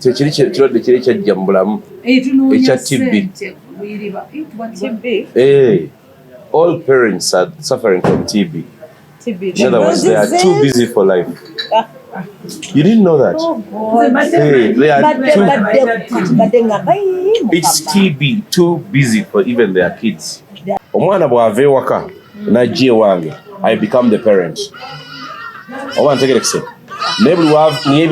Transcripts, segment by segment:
Kyekiri kirwadde kiri ekyajja mu bulamu. Eh, tunoonya Ekya TB. ssente, bwiriba. Eh, TB. Hey, all parents are suffering from TB. TB. In other words, they are too busy for life. You didn't know that? Oh, God. Hey, they are Badde too, badde kati badde ngamba, "Ii, it's Mukama." TB, too busy for even their kids. Omwana bw'ava ewaka n'ajja ewange, I become the parent. Oba ntegerekese? Naye buli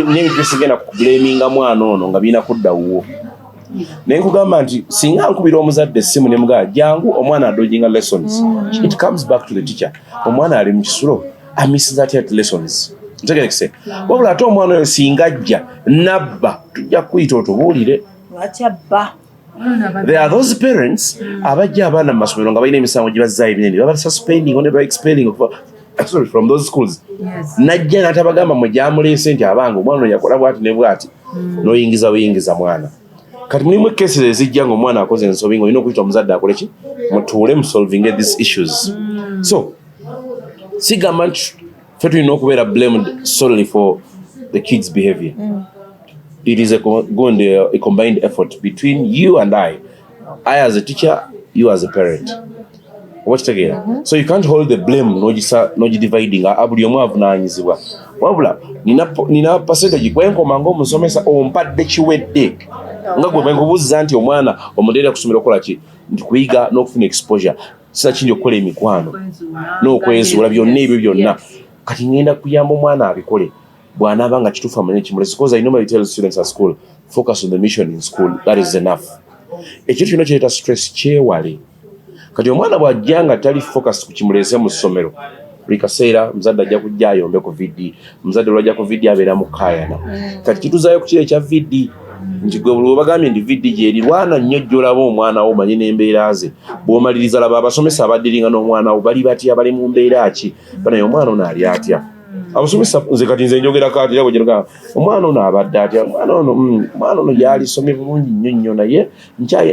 n'ebintu byesigenda kublaminga mwana ono nga birina kudda wuwo. Naye nkugamba nti singa nkubira omuzadde essimu ne mugamba, "Jangu, omwana adodginga lessons," it comes back to the teacher. Omwana ali mu kisulo, amissiza atya lessons? Ntegerekese? Wabula ate omwana oyo singa ajja nabba, tujja kuyita otubuulire. Lwaki abba? There are those parents abajja abaana mu masomero nga balina emisango gye bazzaayo ebinene, baba suspending or never expelling okuva, sorry, from those schools. Najja n'atabagamba mwe gyamuleese nti abange omwana ono yakola bwati ne bwati, n'oyingiza buyingiza mwana. Kati mulimu cases ezijja nga omwana akoze ensobi, nga olina okuyita omuzadde akole ki, mutuule musolvinge these issues. So sigamba nti ffe tulina okubeera blamed solely for the kids' behavior. It is a combined effort between you and I as a teacher, you as a parent. Oba kitegeera? So you can't hold the blame n'ogidividing. Buli omu avunaanyizibwa, wabula nina percentage kwenkoma ng'omusomesa ompadde kiwedde, nga gwe bwenkubuuziza nti omwana omuteera kusomera okukola ki, nti kuyiga n'okufuna exposure, sinakindi okukola emikwano n'okwezuula, byonna ebyo byonna. Kati ngenda kuyamba omwana abikole bw'anaaba nga kituufu amanye ekimulesi, because I normally tell students at school, "Focus on the mission in school, that is enough." Ekintu kyonna kireeta stress kyewale. Kati omwana bw'ajja nga tali focus ku kimuleese mu ssomero, buli kaseera muzadde ajja kujja ayombe ku VD. Omuzadde lwajja ku VD abeera mu kaayana. Kati kituzaayo ku kiro ekya VD nti gwe buli webagambye nti VD gyeri, lwana nnyo gyolaba omwana wo, omanye n'embeera ze. Bw'omaliriza, laba abasomesa abaddiringa n'omwana wo bali batya, bali mu mbeera ki, banaye omwana ono ali atya. Abasomesa, nze kati nze njogerako ati era bwe omwana ono abadde atya, omwana ono, omwana ono yalisomye bulungi nnyo nnyo, naye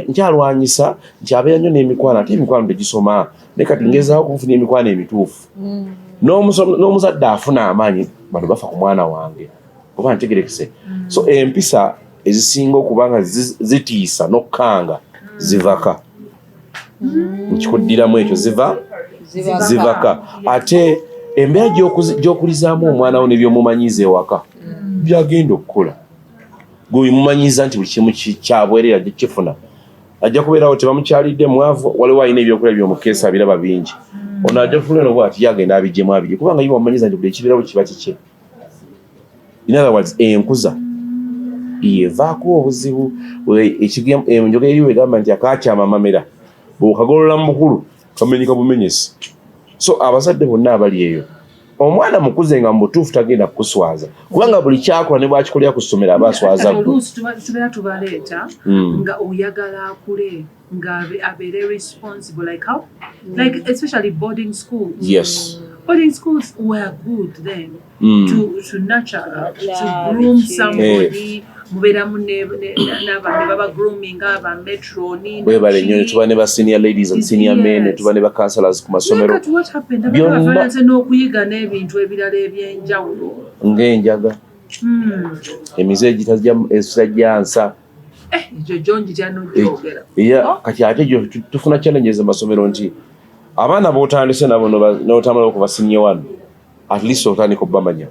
nkyalwanyisa nti abeera nnyo n'emikwano, ate emikwano tegisoma, naye kati ngezaako okufuna emikwano emituufu. N'omuzadde afuna amaanyi, bano bafa ku mwana wange, oba ntegerekese? So empisa ezisinga okuba nga zitiisa n'okkanga zivaka, nkikuddiramu ekyo, ziva zivaka. Ate embeera gy'okulizaamu omwana wo nebyomumanyiza ewaka byagenda okukola, gwe mumanyiza nti buli kimu kyabwerera ajja kukifuna, ajja kubeerawo tebamukyalidde mwavu, waliwo alina ebyokulya byomukeesa abiraba bingi, ono ajja kufuna eno bwati yagenda abigyemu abirye, kubanga ye wamumanyiza nti buli ekibirawo kiba kikye. In other words, enkuza yevaako obuzibu. Enjogera eriwo egamba nti akakyama amamera bw'okagolola mu bukulu kamenyeka bumenyesi. So abazadde bonna abali eyo, omwana mukuze nga mu butuufu tagenda kukuswaza, kubanga buli kyakola ne bwakikolera ku ssomero aba aswaza ggwe. Oluusi tubeera tubaleeta nga oyagala akule nga abeere responsible, like how, like especially boarding schools. Boarding schools were good then to nurture, to groom somebody. Mubeeramu ne baba grooming aba matron. Webale nnyo, ne tuba ne ba senior ladies and senior men, ne tuba ne ba counselors ku masomero. Kati what happened? Byonna. Abaana n'okuyiga n'ebintu ebirala ebyenjawulo. Ng'enjaga, emize egitajja nsa. Eh, ekyo gyo njitya n'ogyogera. Era kati ate gyo tufuna challenges mu masomero nti abaana b'otandise nabo n'otambula okuva senior one, at least otandika obbamanya.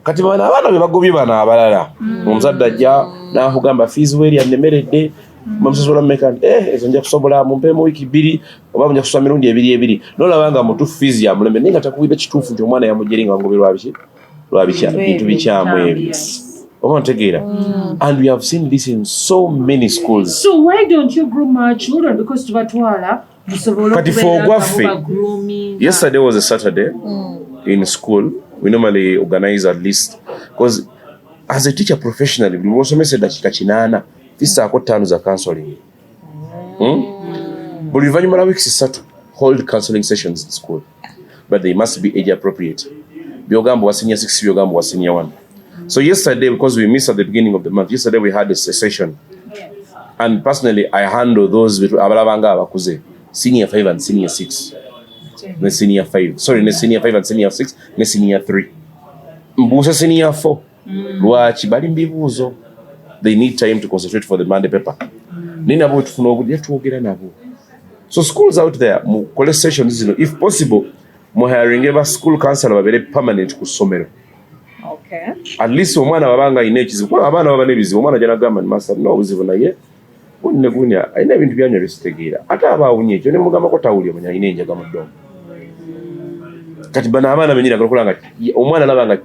Kati bano abaana be bagobye bano abalala, omuzadde ajja n'akugamba, "Fees weeri annemeredde, bamusasula mmeka?" Nti, "Eh, ezo nja kusobola, mumpeemu wiiki 2 oba nja kusasula mirundi ebiri ebiri." Nolaba nga mutuufu fees yamuleme, naye nga takuwidde kituufu nti omwana yamugeri nga ngobye lwabiki, lwabikya bintu bikyamu ebyo. Oba ntegeera? And we have seen this in so many schools. So why don't you groom our children? Because tubatwala musobole Kati okubeera fe nga ogwaffe, mubagroominga. Yesterday was a Saturday in school. We normally organize at least, because as a teacher professionally, buli lw'osomesa eddakiika 80, fissaako 5 za counseling. Buli luvannyuma lwa weeks 3, hold counseling sessions in school, but they must be age appropriate. Byogamba wa senior 6, byogamba wa senior 1. So yesterday, because we missed at the beginning of the month, yesterday we had a session, and personally I handle those abalabanga abakuze, senior 5 and senior 6 ne senior 5, sorry, ne senior 5 and senior 6 ne senior 3. Mbuuse senior 4. Lwaki bali mu bibuuzo? They need time to concentrate for the Monday paper. Naye nabo wetufuna obudde twogera nabo. So schools out there, mukole sessions zino. If possible, muhiringe ba school counselor babeere permanent ku ssomero. At least omwana wabanga alina ekizibu, kuba abaana baba n'ebizibu, omwana ajja nagamba nti, "Master, nina obuzibu, naye gundi ne gundi alina ebintu byanywa byesitegeera." Ate aba awunye ekyo ne mugambako tawuli, omanya alina enjaga mu ddomo. Kati bano abaana benyini agala okulaba nga omwana alaba nga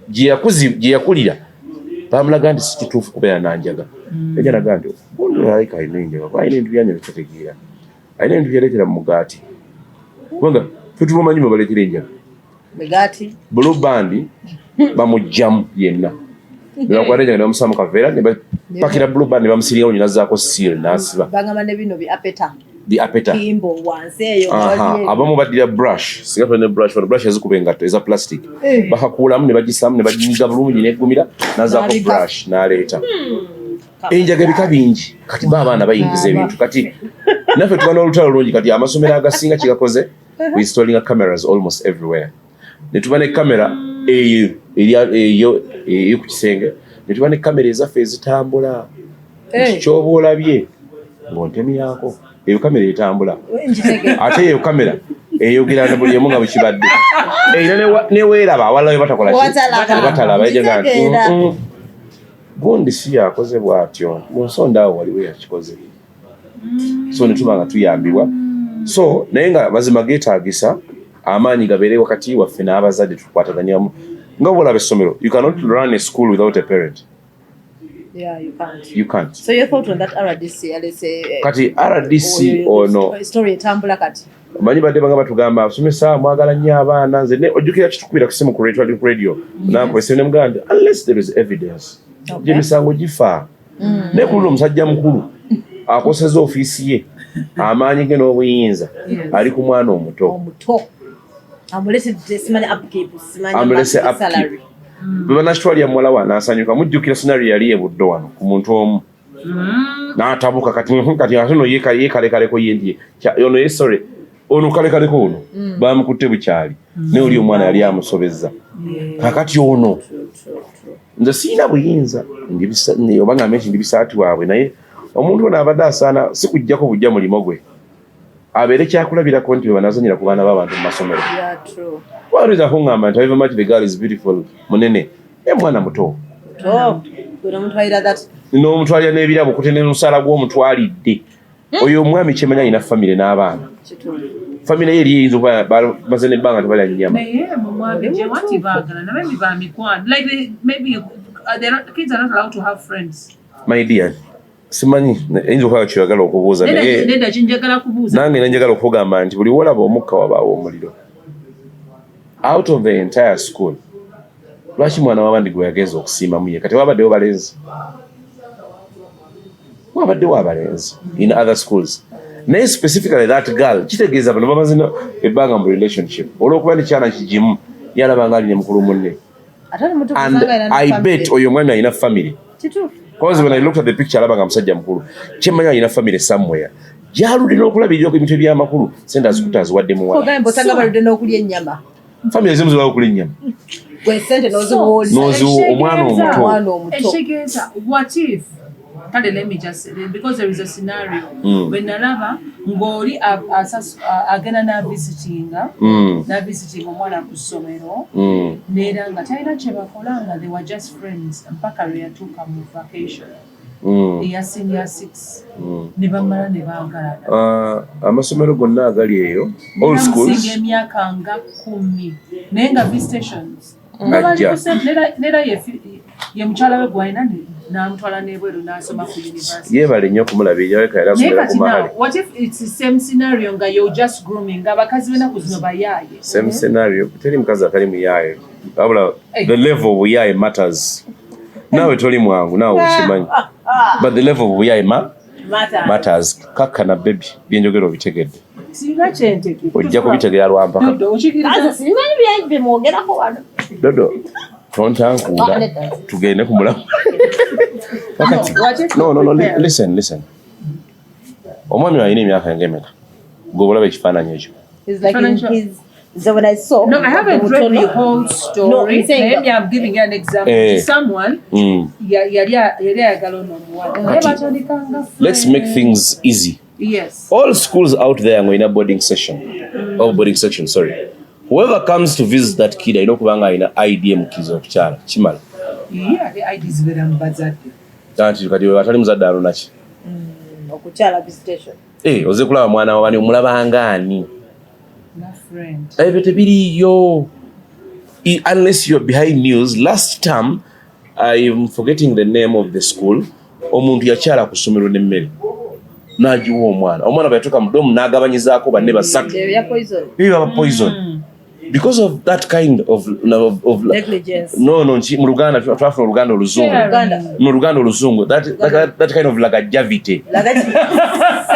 gye yakulira bamulaga nti si kituufu kubeera nanjaga. Ejja naga nti gundi alabika alina enjaga kuba alina ebintu byanywa byesitegeera, alina ebintu byaleetera mu mugaati, kubanga ffe tubamanyi mwe baleetera enjaga. Migaati. Blue Band bamugjamu yenna, nebakwata enjaga ne bamusa mu kaveera ne bapakira Blue Band ne bamusiringawo nyina zaako seal n'asiba. Bagamba ne bino bi apeta. Bi apeta. Kimbo wansi eyo. Abamu baddira brush, singa tulina brush wano, brush ezikuba engatto eza plastic. Bakakuulamu ne bagisaamu ne baginyiga bulungi neggumira, nazaako N'abika. brush n'aleeta enjaga. Ebika bingi. Kati ba abaana bayingiza ebintu. Kati naffe tuba n'olutalo lungi. Kati amasomero agasinga kigakoze, we installing cameras almost everywhere, ne tuba ne kamera eyo eyo eyo ku kisenge, ne tuba ne kamera ezaffe ezitambula. Kyoba olabye ng'ontemyako, eyo kamera etambula. Ate eyo kamera eyogera ne buli emu nga bwe kibadde, era neweeraba awalala we batakola ki? Watalaba. We batalaba. Ejja nti, Nkitegeera. Gundi si yakoze bw'atyo, mu nsonda awo waliwo yakikoze." So ne tuba nga tuyambibwa. So naye nga mazima geetaagisa amaanyi gabeere wakati waffe n'abazadde, tukwataganye wamu. Nga bwolaba essomero, you cannot run a school without a parent. Yeah, you can't. You can't. So your thought on that RDC, let's say, Kati RDC ono story etambula kati. Omanyi badde banga batugamba, "Abasomesa mwagala nnyo abaana." Nze ojjukira kitukubira ku simu ku radio, ku radio nakuba esimu ne mugamba nti unless there is evidence, gyemisango gifa. Naye ku luno omusajja mukulu akoseza ofiisi ye, amaanyi ge n'obuyinza ali ku mwana omuto. Omuto. Amuletedde simanyi upkeep, simanyi Amulese monthly upkeep. salary. Bwe banakitwalira muwala wa n'asanyuka. Mujjukira scenario yali ebuddo wano ku muntu omu n'atabuka. Kati kati ate ono ye kalekaleko ye nti ono ye, sorry, ono kalekaleko ono bamukutte bukyali, naye oli omwana yali amusobezza. Kakati ono nze siina buyinza oba ngambe nti ndi bisaati waabwe, naye omuntu ono abadde asaana si kujjako bujja mulimo gwe, abeere kyakulabirako nti bwe banazanyira ku baana b'abantu mu masomero. Yeah, true. Waliza kuŋŋamba nti however much the girl is beautiful, munene, naye mwana muto. Muto. Gwe nomutwalira that. N'omutwalira n'ebirabo kute n'omusaala gw'omutwalidde. Oyo omwami kyemanya alina famire n'abaana. Kituufu. Famire ye eri eyinza okuba baze n'ebbanga tebalya nnyama. Naye mumwami gye wati baagala maybe ba mikwano, like they, maybe they're not, kids are not allowed to have friends. My dear, simanyi eyinza okuba kyoyagala okubuuza, naye Nedda, kinjagala kubuuza. Nange nenjagala okugamba nti buli wolaba omukka wabaawo omuliro. Out of the entire school, lwaki mwana w'abandi gwe yagenza okusiimamu ye? Kati wabaddewo balenzi, wabaddewo abalenzi in other schools, naye specifically that girl. Kitegeeza bano bamaze ebbanga mu relationship, olwokuba nekyana kigimu yalaba nga ali ne mukulu munne. Ate oli mutuufu. And osanga alina I family. bet oyo omwami alina family. Kituufu. Because when I looked at the picture, alaba nga musajja mukulu. Kyemmanyi alina family somewhere gyaludde n'okulabirira ebintu ebyamakulu. Sente azikutte aziwadde muwala. Ogambye osanga baludde n'okulya ennyama. Family ezimu zibawo okulya ennyama. Gwe sente n'oziwa oli. N'oziwa omwana omuto. Omwana omuto. Ekitegeeza, what if, kale let me just say, because there is a scenario bwe nalaba ng'oli agenda n'avisitinga n'avisitinga omwana ku ssomero, neera nga talina kye bakola, nga they were just friends mpaka lwe yatuuka mu vacation eya senior six, ne bamala ne baagalana. Ah, amasomero gonna agali eyo, all schools. Namusinga emyaka nga 10, naye nga visitations nga bali Ajja. ku neera ye mukyala we gwalina n'amutwala n'ebweru n'asoma ku university. Yeebale nnyo okumulabirira, leka era Naye asomera kati ku now mahale. what if it's the same scenario nga you're just grooming, abakazi b'ennaku zino bayaaye? Same scenario, teri mukazi atali muyaaye, wabula Hey. the level of buyaaye matters. Naawe toli mwangu, naawe okimanyi, but the level of buyaaye matters. Kakkana baby, byenjogera obitegedde? Singa kyenteke. Ojja kubitegeera lwampaka. Dodo, okikiriza? Nze simanyi byemwogerako wano. Dodo, tontankuula, tugende ku mulamu kakati. No, listen, listen. Omwami alina emyaka nga emeka gwe olaba ekifaananyi ekyo? He's like in Financial- his So when I saw, No, I haven't read the whole story. No, I'm saying Maybe I'm giving you an example. Eh. Someone yali ayagala ono omuwala. Naye batandikanga Let's make things easy. Yes. All schools out there ng'olina boarding session. Oh, boarding section, sorry. Whoever comes to visit that kid alina okuba nga alina ID emukkiriza okukyala. Kimala. Yeah, the ID zibeera mu bazadde. Anti kati atali muzadde alonaki. Okukyala visitation. Eh, oze kulaba mwana wa bani omulabanga ani? Na friend. Ebyo tebiriiyo. Unless you're behind news. Last term, I'm forgetting the name of the school. Omuntu yakyala ku ssomero n'emmere. N'agiwa omwana. Omwana bwe yatuuka mu dorm n'agabanyizaako banne basatu. Ya poison. Eyo aba poison. Because of that kind of Negligence. No, nti mu Luganda twafuna Oluganda oluzungu. Luganda. Mu Luganda oluzungu that kind of lagajavity.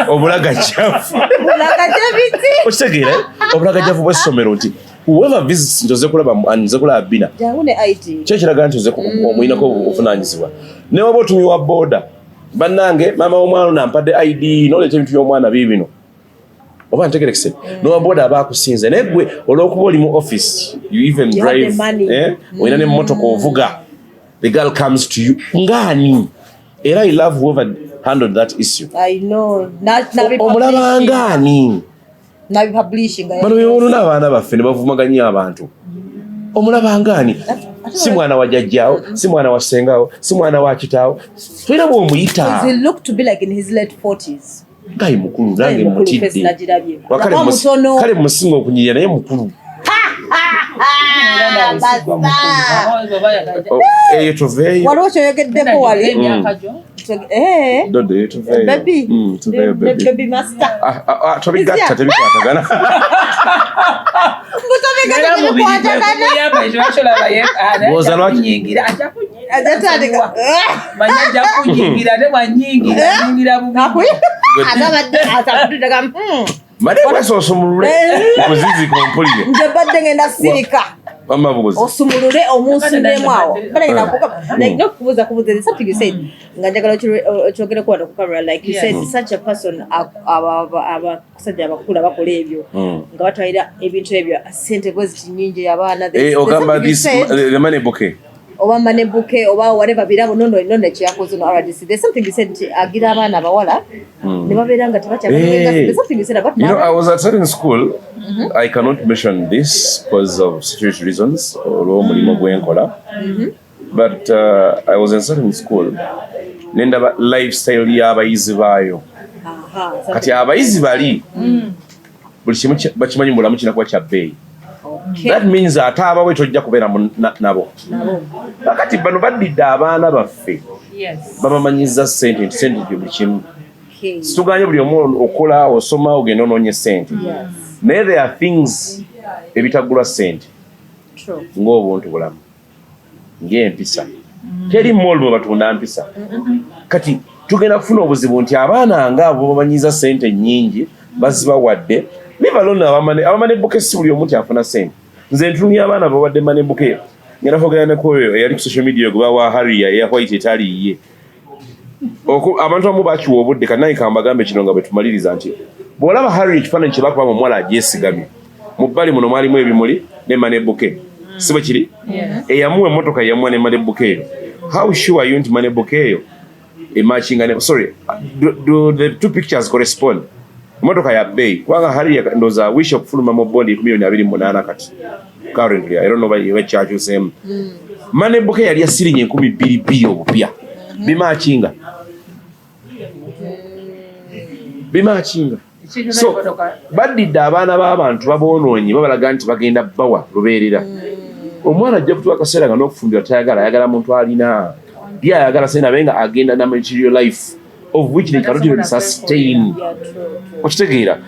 Obulagajjavu. Lagajavity. Okitegeera, eh? Obulagajjavu bw'essomero nti whoever visits nti oze kulaba nze kulaba Bina. Jangu ne ID. Kyo kiraga nti oze omuyinako obuvunaanyizibwa. Ne waba otumye wa boda, bannange maama w'omwana ono ampadde ID n'oleeta ebintu by'omwana biibino. Oba ntegerekese. N'owa boda aba akusinze naye gwe olw'okuba oli mu office you even You have drive, the money. eh? Olina n'emmotoka ovuga. The girl comes to you ng'ani? Era I love whoever handled that issue. I know. Omulaba ng'ani? Nabi publishing. Bano beewuuna abaana baffe ne bavumaganya abantu. Omulaba ng'ani? Si mwana wa jjajjaawo, si mwana wa ssengaawo, si mwana wa kitaawo. Tolina bw'omuyita. He looked to be like in his late 40s. Ngaye mukulu nange Mukulu face mutidde. nagirabye. Wakale Laba mutono. Kale musinga okunyirira naye mukulu. Oh, eyo tuveeyo. Waliwo kyoyogeddeko wali. Emyaka gyo. Eh. Dodo eyo tuveeyo. Baby. Tuveeyo baby. Baby master. Ah, ah, ah, tobigatta tebikwatagana. Era mubiri gwe gumuyamba ekyo bakyo ye Bw'oza lwaki? kunyingira ajja kunyingira. Ajatandika. Manya ajja kunyingira ate bwanyingira anyingira bubi. Agabadde asakututega. Mbadde nkwesa osumulule. Nkuzizi kompulire. Nze badde ngenda sirika. Wamma bubuzi. Osumulule omunsunemu awo. Badde ngenda like no kubuuza kubuuza there's something you said nga njagala okyogereko wano ku camera like you said such a person abasajja abakulu abakola ebyo nga batwalira ebintu ebyo sente bwe ziti nnyingi abaana. Eh, ogamba this the money bouquet. Oba money bouquet oba whatever birabo nono nono kyeyakoze no RDC. There's something you said nti agira abaana abawala ne babeera nga tebakyagala. There's something you said about You know, I was at certain school. I cannot mention this because of security reasons olw'omulimu gwenkola. But I was in certain school. Nendaba lifestyle y'abayizi baayo. Kati abayizi bali buli kimu bakimanyi mu bulamu kirina kuba kya bbeeyi. That means ate abawe tojja kubeera nabo. Kakati bano baddidde abaana baffe. Babamanyiza ssente nti ssente buli kimu. Situganye buli omu okola osoma ogenda onoonye ssente. Naye there are things ebitagulwa ssente. Ng'obuntu bulamu. Ng'empisa. Teri mall mwe batunda mpisa. Kati tugenda kufuna obuzibu nti abaana ng'abo bamanyiza ssente nnyingi bazibawadde. Leave alone abamane bouquet si buli omu nti afuna ssente. Nze ntunuulira abaana bawadde money bouquet. Ngenda kwogera ne ku oyo eyali ku social media gwe bawa Harrier eya white etali ye. Abantu abamu bakiwa obudde kati nange kambagambe kino nga bwe tumaliriza nti bw'olaba Harrier ekifaananyi kye bakuba mu muwala agyesigamye. Mu bbali muno mwalimu ebimuli ne money bouquet. Si bwe kiri? Eyamuwa emmotoka yamuwa ne money bouquet eyo. How sure are you nti money bouquet eyo ematchinga ne sorry, do the two pictures correspond? Emmotoka ya bbeeyi kubanga Harrier ndowooza wish okufuluma mu bondi 28 million kati. Currently, I don't know oba kyakyuseemu. Money bouquet yali ya siringi 2,200 obupya. Bimatchinga. Bimatchinga. So baddidde abaana b'abantu baboonoonye babalaga nti bagenda bawa lubeerera. Omwana ajja kutuuka akaseera nga n'okufumbirwa tayagala, ayagala muntu alina. Ye ayagala sente naye nga agenda na material life of which they cannot even sustain. Okitegeera?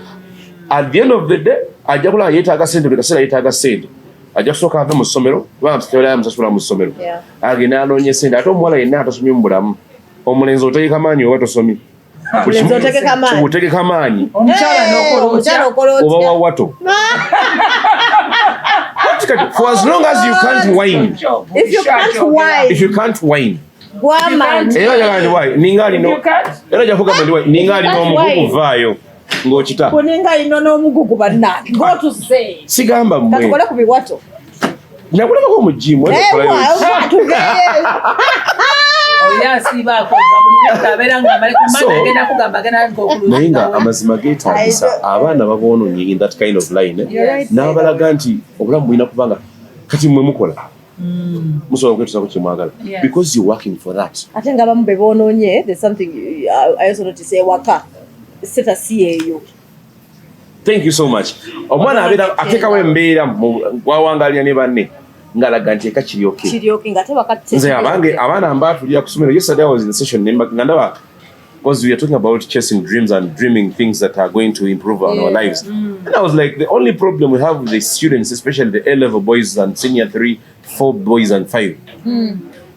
At the end of the day ajja kulaba yeetaaga sente buli kaseera yeetaaga sente. Ajja kusooka ave mu ssomero kubanga tewali amusasula mu ssomero. Agenda anoonye sente ate omuwala yenna atasomye mu bulamu. Omulenzi otegeka maanyi oba tosomye? Omulenzi otegeka maanyi. Otegeka maanyi. Omukyala n'okola otya? Omukyala okola otya? Oba wa wato. Kati, for as long as you can't wine, If you can't wine, if you can't wine, gw'amaanyi. era njagala ndi why ninga alina You can't? era ajja kugamba ndi why ninga alina omugugu vaayo. Ng'okita. Kuninga ino n'omugugu, bannange, ng'otuse. Sigamba mmwe. Katukole ku biwato. Nakulabako mu gym. Ewa, tugeyo. Oyo asiiba akoga buli mwaka, abeera nga amale ku So- manda agenda kugamba agenda Naye nga amazima geetaagisa, abaana baboononye in that kind of line, eh? You're right. N'abalaga nti obulamu bulina kubanga kati mmwe mukola, musobola okwetuusako kyemwagala because you're working for that. Ate nga abamu be boonoonye, there's something I also notice ewaka, status eyo. Thank you so much. Omwana abeera ateekawo embeera wawangalira ne banne ng'alaga nti eka kiri okay. Kiryoke nga ate wakati. Nze abange abaana mbaatulira ku ssomero. Yesterday I was in session nga ndaba, because we are talking about chasing dreams and dreaming things that are going to improve on our lives, and I was like, the only problem we have with the students, especially the A level boys and senior 3, 4 boys and 5,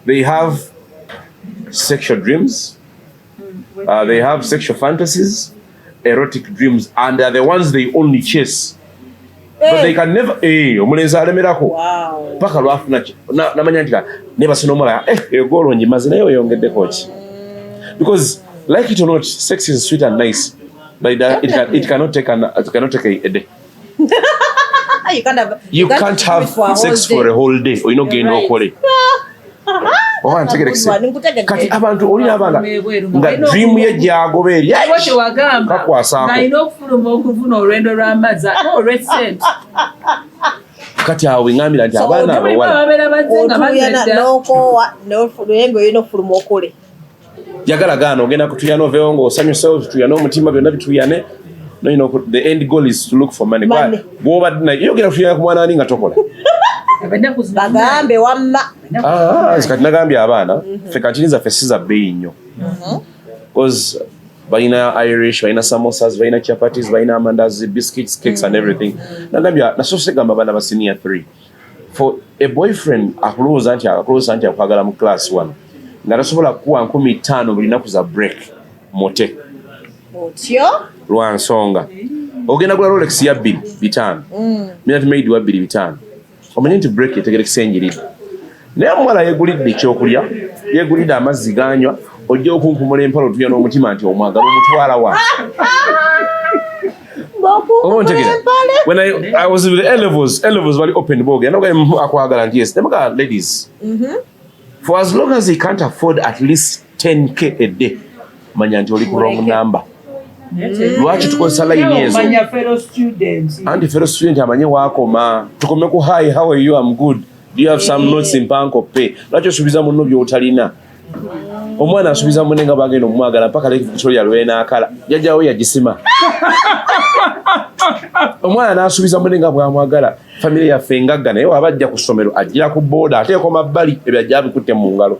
they have sexual dreams, they have sexual fantasies, erotic dreams, and are the ones they only chase, but they can never, eh, omulenzi alemerako paka lwafuna namanya nti nebase n'omuwala, eh, egoolo ngimaze, naye oyongeddeko ki? Because like it or not, sex is sweet and nice, but it cannot take a day. You can't have, You can't do have it for a whole sex day. for a whole day. Olina okugenda okole oba ntegerekese. Good one, nkutegedde. Kati abantu olina abaana Ebweru nga dream ye gyagoba eri Waliwo kyewagamba kakwasaako. Ng'alina okufuluma okufuna olwendo lw'amazzi ate olw'essente. Kati awo weŋŋambira nti So, abaana mulimu abawala ababeera bazze nga otuuyana bazedda. n'okoowa naye nga olina okufuluma okole. Yagala gaana ogenda kutuyana oveewo ng'osanyuse, otuyane omutima, byonna bituyane. No, the end goal is to look for money. Money. Bw'obadde naye ogenda kutuyana ku mwana ani nga tokola? Ennaku zino Bagambe wamma. Ah, nze kati nagambye abaana, ffe kantini zaffe si za bbeeyi nnyo, because balina irish, balina samosas, balina chapatis, balina amandazi, biscuits, cakes and everything. Nagambye, nasoose gamba abaana ba senior 3, for a boyfriend akulowooza nti akwagala mu class 1 nga tasobola kukuwa 5,000 buli naku za break, mote. Otyo. Lwa nsonga ogenda gula Rolex ya 2,500, Minute Maid wa 2,500, omanye nti break etegerekesa enjiridde, naye omuwala yeegulidde ekyokulya, yeegulidde amazzi ganywa, ojja okunkumula empala, otuya n'omutima nti omwagala, omutwala wa? Oba ontegera? When I was with the A levels, A levels bali open boge. Naga akwagala nti yes. Nemuga ladies. For as long as he can't afford at least 10K a day, manya nti oli ku wrong Muleke. number. Lwaki tukozesa line ezo? Omanya fellow students. Anti fellow student amanye waakoma. Tukome ku hi, how are you? I'm good. Do you have some notes in bank or pay? Lwaki osuubiza munno by'otalina? Omwana asuubiza munne nga bagenda omwagala mpaka Lake Victoria lwenaakala. Jjajjawe yagisima. Omwana n'asuubiza munne nga bw'amwagala. Famire yaffe engagga, naye waba ajja ku ssomero ajjira ku booda, ateeko mabbali, ebyo ajja abikutte mu ngalo.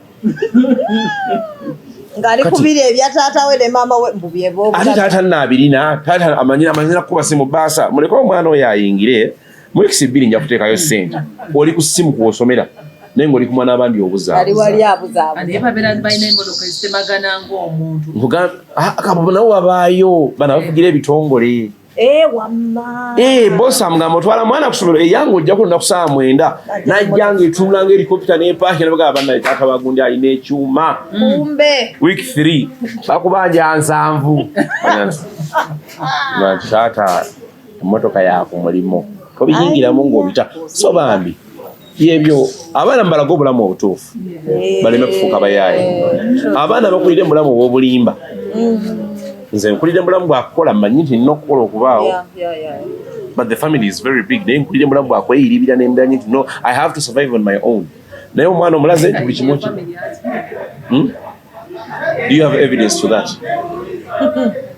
Ng'ali Kati- kubiri ebya taata we ne maama we mbu byeba. Ate taata nno abirina, taata amanyira kukuba simu baasa, muleke omwana oyo ayingire mu weeks 2, nja kuteekayo ssente. Oli ku ssimu kw'osomera, naye ng'oli ku mwana abandi Ali obuzaabuza. wali abuzaabuza. Naye babeera balina emmotoka ezitemagana ng'omuntu. Kabo nabo babaayo, bano bavugira ebitongole. Eh, wamma. Eh, bosi amugamba otwala mwana ku ssomero eyange, ojja kulonda ku ssaawa 9, najja nga etunula nga helicopter n'epaaki, nabagamba bannaye taata bagundi alina ekyuma. Kumbe. Week 3 bakubanja 70. Nga taata emmotoka yaku mulimo tobiyingiramu ng'obita. So bambi yebyo, abaana mbalaga obulamu obutuufu, baleme kufuuka bayaaye. Abaana bakulire mu bulamu obw'obulimba. Nze nkulire mu bulamu bwakukola, mmanyi nti nina okukola okubaawo, but the family is very big, naye nkulire mu bulamu bwakweyiribira nembeera nti no, I have to survive on my own. Naye omwana omulaze nti buli kimu ki. Hmm? Do you have evidence to that?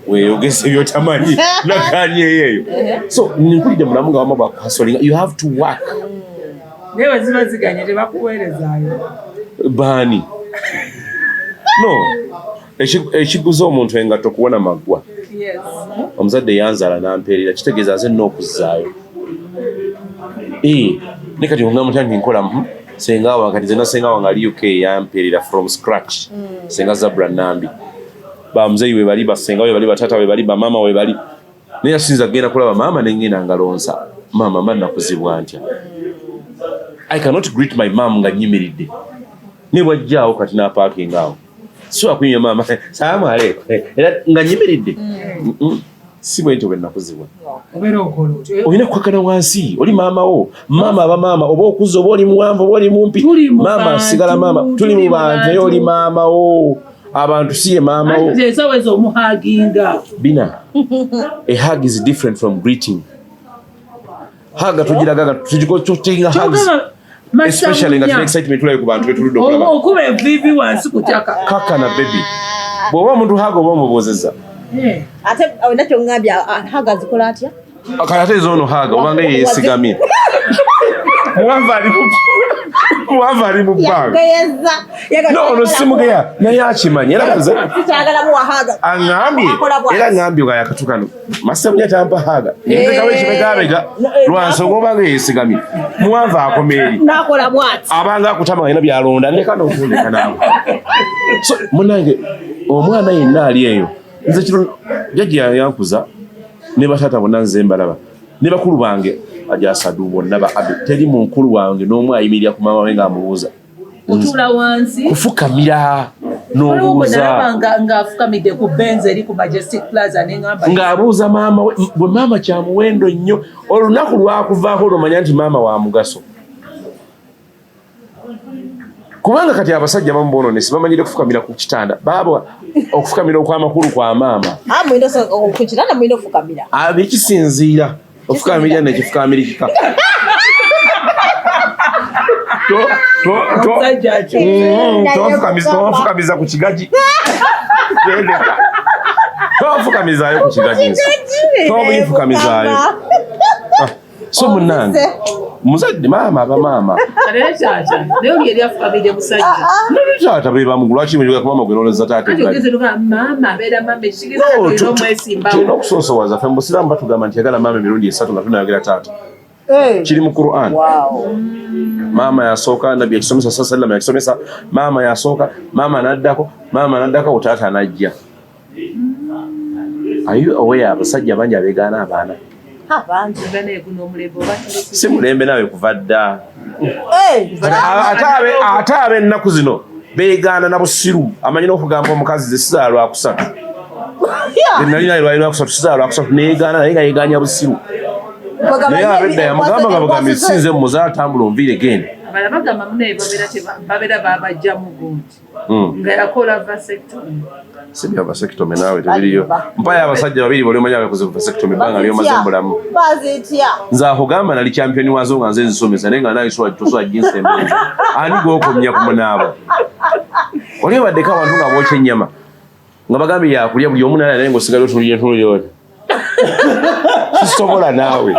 Weeyogeza ebyotamanyi nakanyeyo eyo. So nkulidde mulamu nga wama bwakuhustlinga, you have to work. Naye bwe ziba ziganye tebakuweerezaayo. Baani no ekiguza omuntu engatto kuwona maggwa. Omuzadde yanzaala nampeerera, kitegeeza nze nina okuzzaayo. Eh, ne kati ogamba mutya nti nkola, senga wange, kati nze senga wange ali UK, yampeerera from scratch. Senga Zabra Nambi, bamuzeeyi we bali, basenga we bali, batata we bali, bamaama we bali, naye asinza kugenda kulaba maama nengenda ngalonsa maama mba nakuzibwa ntya. I cannot greet my mom nga nyimiridde, ne bwajjaawo kati napaakinga awo, sobola kunyumya maama salaamu aleikum era nga nyimiridde. Mm-mm. Si bwe ntyo bwe nakuzibwa. Obeera okola otyo. Olina kukakkana wansi, oli maama wo. Maama aba maama, oba okuze, oba oli muwanvu, oba oli mumpi. Tuli mu Maama bantu, asigala maama. Tuli mu bantu, naye oli maama wo. Abantu si ye maama wo. Anti esawa ezo omuhaginga. Bina, a hug is different from greeting. Hug tugiraga nga tuginga hugs. Especially nga tulina excitement, tulabe ku bantu betuludde okulaba. Okuba evivi wansi ku ttaka. Kakkana, baby. Bw'oba omuntu hug oba omubuuzizza. Ate olina kyoŋŋambye, hug zikola atya? Kale ate zoono hug obanga yeesigamye. Muwanvu ali mu bbanga. Yageyeza. No, ono si mugeya, naye akimanyi era nze Sikyagala muwa hug. Aŋŋambye Akola bw'ati. era aŋŋambye nga yakatuka no masabunya tampa hug, ntekawo ekibegabega lwa nsonga obanga yeesigamye, muwanvu akoma eri. N'akola bw'ati. Abanga akutama, alina byalonda, ndeka nokundeka naawe. So munange, omwana yenna ali eyo, nze kino jjajja yankuza ne bataata bonna, nze mbalaba ne bakulu bange ajasadu bonna ba abe, teri munkulu wange n'omu ayimirira ku maama we ng'amubuuza. Otuula wansi. Kufukamira Waliwo gwe n'obuuza. nalaba ng'afukamidde ku Benz eri ku Majestic Plaza, neŋŋamba Ng'abuuza maama we. Bwe maama kya muwendo nnyo, olunaku lwakuvaako olwomanya nti maama wa mugaso, kubanga kati abasajja bamu boononesi, bamanyire kufukamira ku kitanda, baaba okufukamira okw'amakulu kwa maama. Ah, mulina ku kitanda mulina ofukamira. Abikisinziira ofukamirira nekifukamirikika. Omusajja akyo. Tofukamiza ku kigaji. Tendeka. Tofukamizaayo ku kigaji nsi. Tobifukamizaayo. Ah, so munange, muzadde maama aba maama. Naye taata, naye oli yali afukamidde musajja. Taata be bamu, lwaki mujoga ku maama gwe noloza taata? Anti Ebbali. ogeze nogaa maama abeera maama, ekitegeeza No, olina tulina omwesimbawo. okusoosowaza. Ffe mu busiraamu batugamba nti yagala maama emirundi esatu nga tunayogera taata. Kiri mu Quran. Maama yasooka, nabbi yakisomesa, sallam yakisomesa. Maama yasooka, maama naddako, maama naddako, taata najja. Are you aware abasajja bangi abeegaana abaana? Bangi. Naye guno omulembe oba tuli Si mulembe naawe, kuva dda. Ate ab'ennaku zino beegaana na busiru, amanyi n'okugamba omukazi ze sizaala lwakusatu. Nali naye lwali lwakusatu, sizaala lwakusatu, neyegaana, naye nga yeeganya busiru. Naye abedda yamugamba nga bugambi, sinze muzaala, tambula onviire, genda. Abalala bagamba munaye babeera babajjamu gundi nga yakola vasectomy. Si bya vasectomy naawe, tebiriyo. Mpayo abasajja babiri boli omanyi abakoze vasectomy ebbanga lyomaze mu bulamu. Bazitya. Nze akugamba nali champion waazo, nga nze nzisomesa, naye nga naye tosobola ginsembereza. Ani gwokomya ku munaabo? Oli obaddeko abantu nga bookya ennyama nga bagambye yakulya buli omu naye, naye ng'osigala otunulira entunulira oli, sisobola naawe.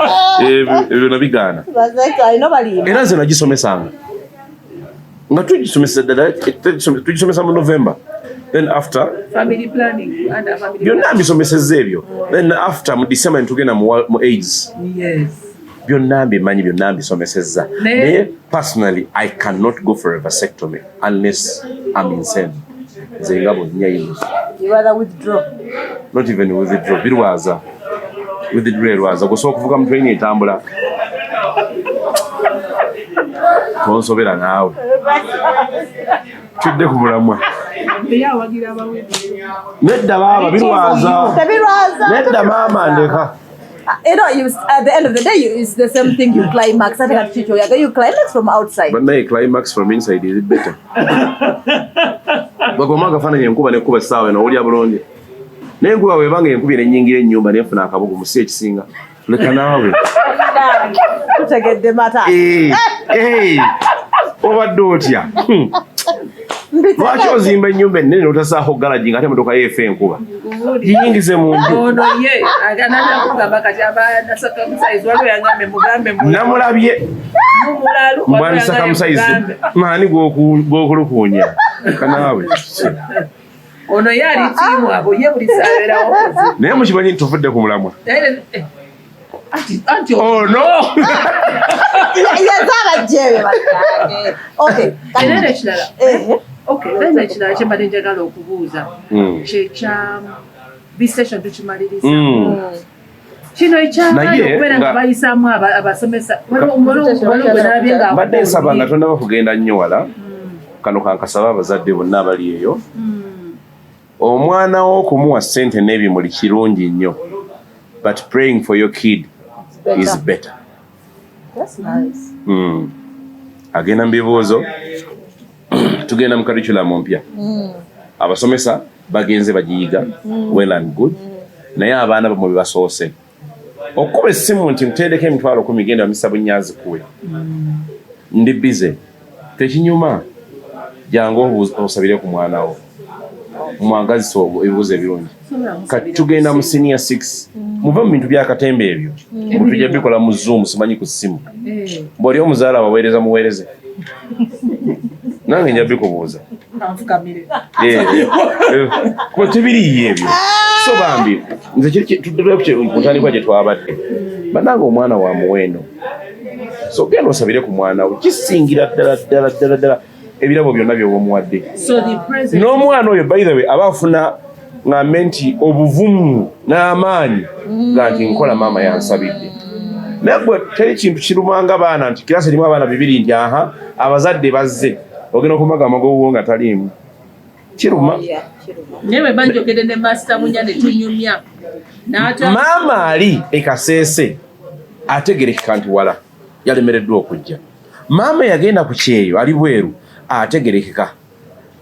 Ebyo nabigaana. Bazitya alina balimba. Era nze nagisomesanga nga tugisomesa ddala, tugisomesa mu November, then after Family planning and family byonna mbisomesezza ebyo, then after mu December netugenda mu AIDS. Byonna mbimanyi, byonna mbisomesezza. Naye personally I cannot go for a vasectomy unless I'm insane. Nze nga bonnya ino. You rather withdraw. Not even withdraw, birwaza. Withdraw erwaza, gusobola okuvuga mu train etambula. Tonsobera naawe, tudde ku mulamwa. Naye awagira abawedde. Nedda baaba, birwaza. Tebirwaza. Nedda maama, ndeka. At the end of the day, it's the same thing. You climax. Ate kati kiki oyaga? You climax from outside. But naye climax from inside is better. Bagoma agafaananyi, enkuba nekkuba essaawa eno, owulya bulungi, naye enkuba bwebanga enkubye nenyingira ennyumba nenfuna akabugu musi ekisinga, leka naawe. Tutegedde mata. Eh, eh, obadde otya? Lwaki ozimba ennyumba ennene n'otasaako garagi nga ate emotoka yeefa enkuba giyingize mu nju? Ono ye anatera kati abana circumcise, waliwo yangambe mugambe Namulabye. Mumulalu. Mbwani circumcise maani g'okulukunya kanaawe. Ono ye ali tiimu abo, ye buli saabeerawo. Naye mukimanyi nti tuvudde ku mulamwa? Anti ono. Yazaala jebe bannange. Okay. Era nekirala. Eh. Okay, then ekirala kyembadde njagala okubuuza kyekya bisession tukimaliriza. Kino ekyamaanyi okubeera nga bayisaamu abasomesa. Waliwo gwe nalabye nga Mbadde nsaba nga tonnaba kugenda nnyo wala, kano kankasaba abazadde bonna abali eyo, omwana wo okumuwa ssente n'ebimuli kirungi nnyo. But praying for your kid is better. That's nice. Agenda mu bibuuzo, tugenda mu curriculum mpya. Abasomesa bagenze bagiyiga, well and good, naye abaana bamwe bebasoose okuba essimu nti muteereko 10,000, genda bamisa bunyazi kuwe, ndi busy, tekinyuma. Jangu osabire ku mwana wo, mwagazisa ebibuuzo ebirungi. Kati tugenda mu senior 6, muve mu bintu byakatemba ebyo, mutujja bikola mu Zoom, simanyi ku ssimu. Bw'oli omuzaala waweereza, muweereze, nange nja bikubuuza. Anfukamire. Kuba tebiriiyo ebyo. So bambi nze ku ntandikwa gye twabadde, bannange, omwana wa muwendo. So genda osabire ku mwana we, kisingira ddala ddala ddala ddala ebirabo byonna by'oba omuwadde. So the president N'omwana oyo, by the way, aba afuna, ŋŋambe nti obuvumu n'amaanyi ga nti nkola, maama yansabidde. Naye gwe teri kintu kirumanga baana nti kirasi erimu abaana bibiri, nti aha, abazadde bazze, ogenda okumaga amagowo nga taliimu, kiruma. Yeah, kiruma. Naye bwe banjogedde ne Master Munya ne tunyumya n'ata Maama ali ekaseese ategerekeka nti wala yalemereddwa okujja. Maama yagenda ku kyeyo ali bweru ategerekeka.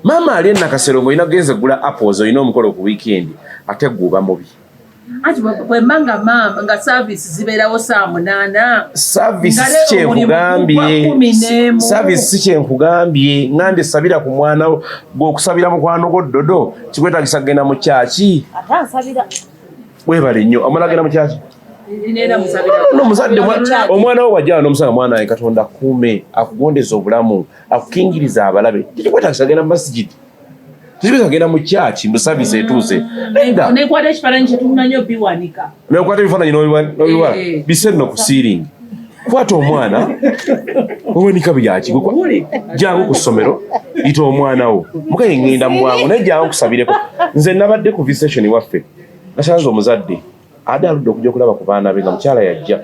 Maama ali enakasero ngaolina kugenza egula apples, olina omukolo ku weekend, ate guba mubi. Anti bwe mba nga maama nga service zibeerawo saa 8. Service Nga si leero omulimu kyenkugambye. gugwa 11. Service si kyenkugambye. Ŋŋambye sabira ku mwana wo. Gwe okusabira mukwano gwo ddodo kikwetagisa kugenda mu kyaki? Ate ansabira. Webale nnyo. Omala agenda mu kyaki? Neera musabira. No, muzadde omwana wo wajja n'omusanga, mwana wange, Katonda akuume, akugondeza obulamu, akukingiriza abalabe, tekikwetagisa genda mu masigidi, tekikwetagisa genda mu kyaki mu service etuuse, nedda. Nekwata ekifaananyi kyetumanyi obiwanika. Nekwata ebifaananyi n'obiwa Eh. bise nno ku ceiling. Kwata omwana, owanika byaki? Jangu ku ssomero, yita omwana wo, mukaye ŋŋenda mu bwangu, naye jangu kusabireko. Nze nabadde ku visitation waffe, nasanze omuzadde ade aludde okujja okulaba ku baana be, nga mukyala yajja,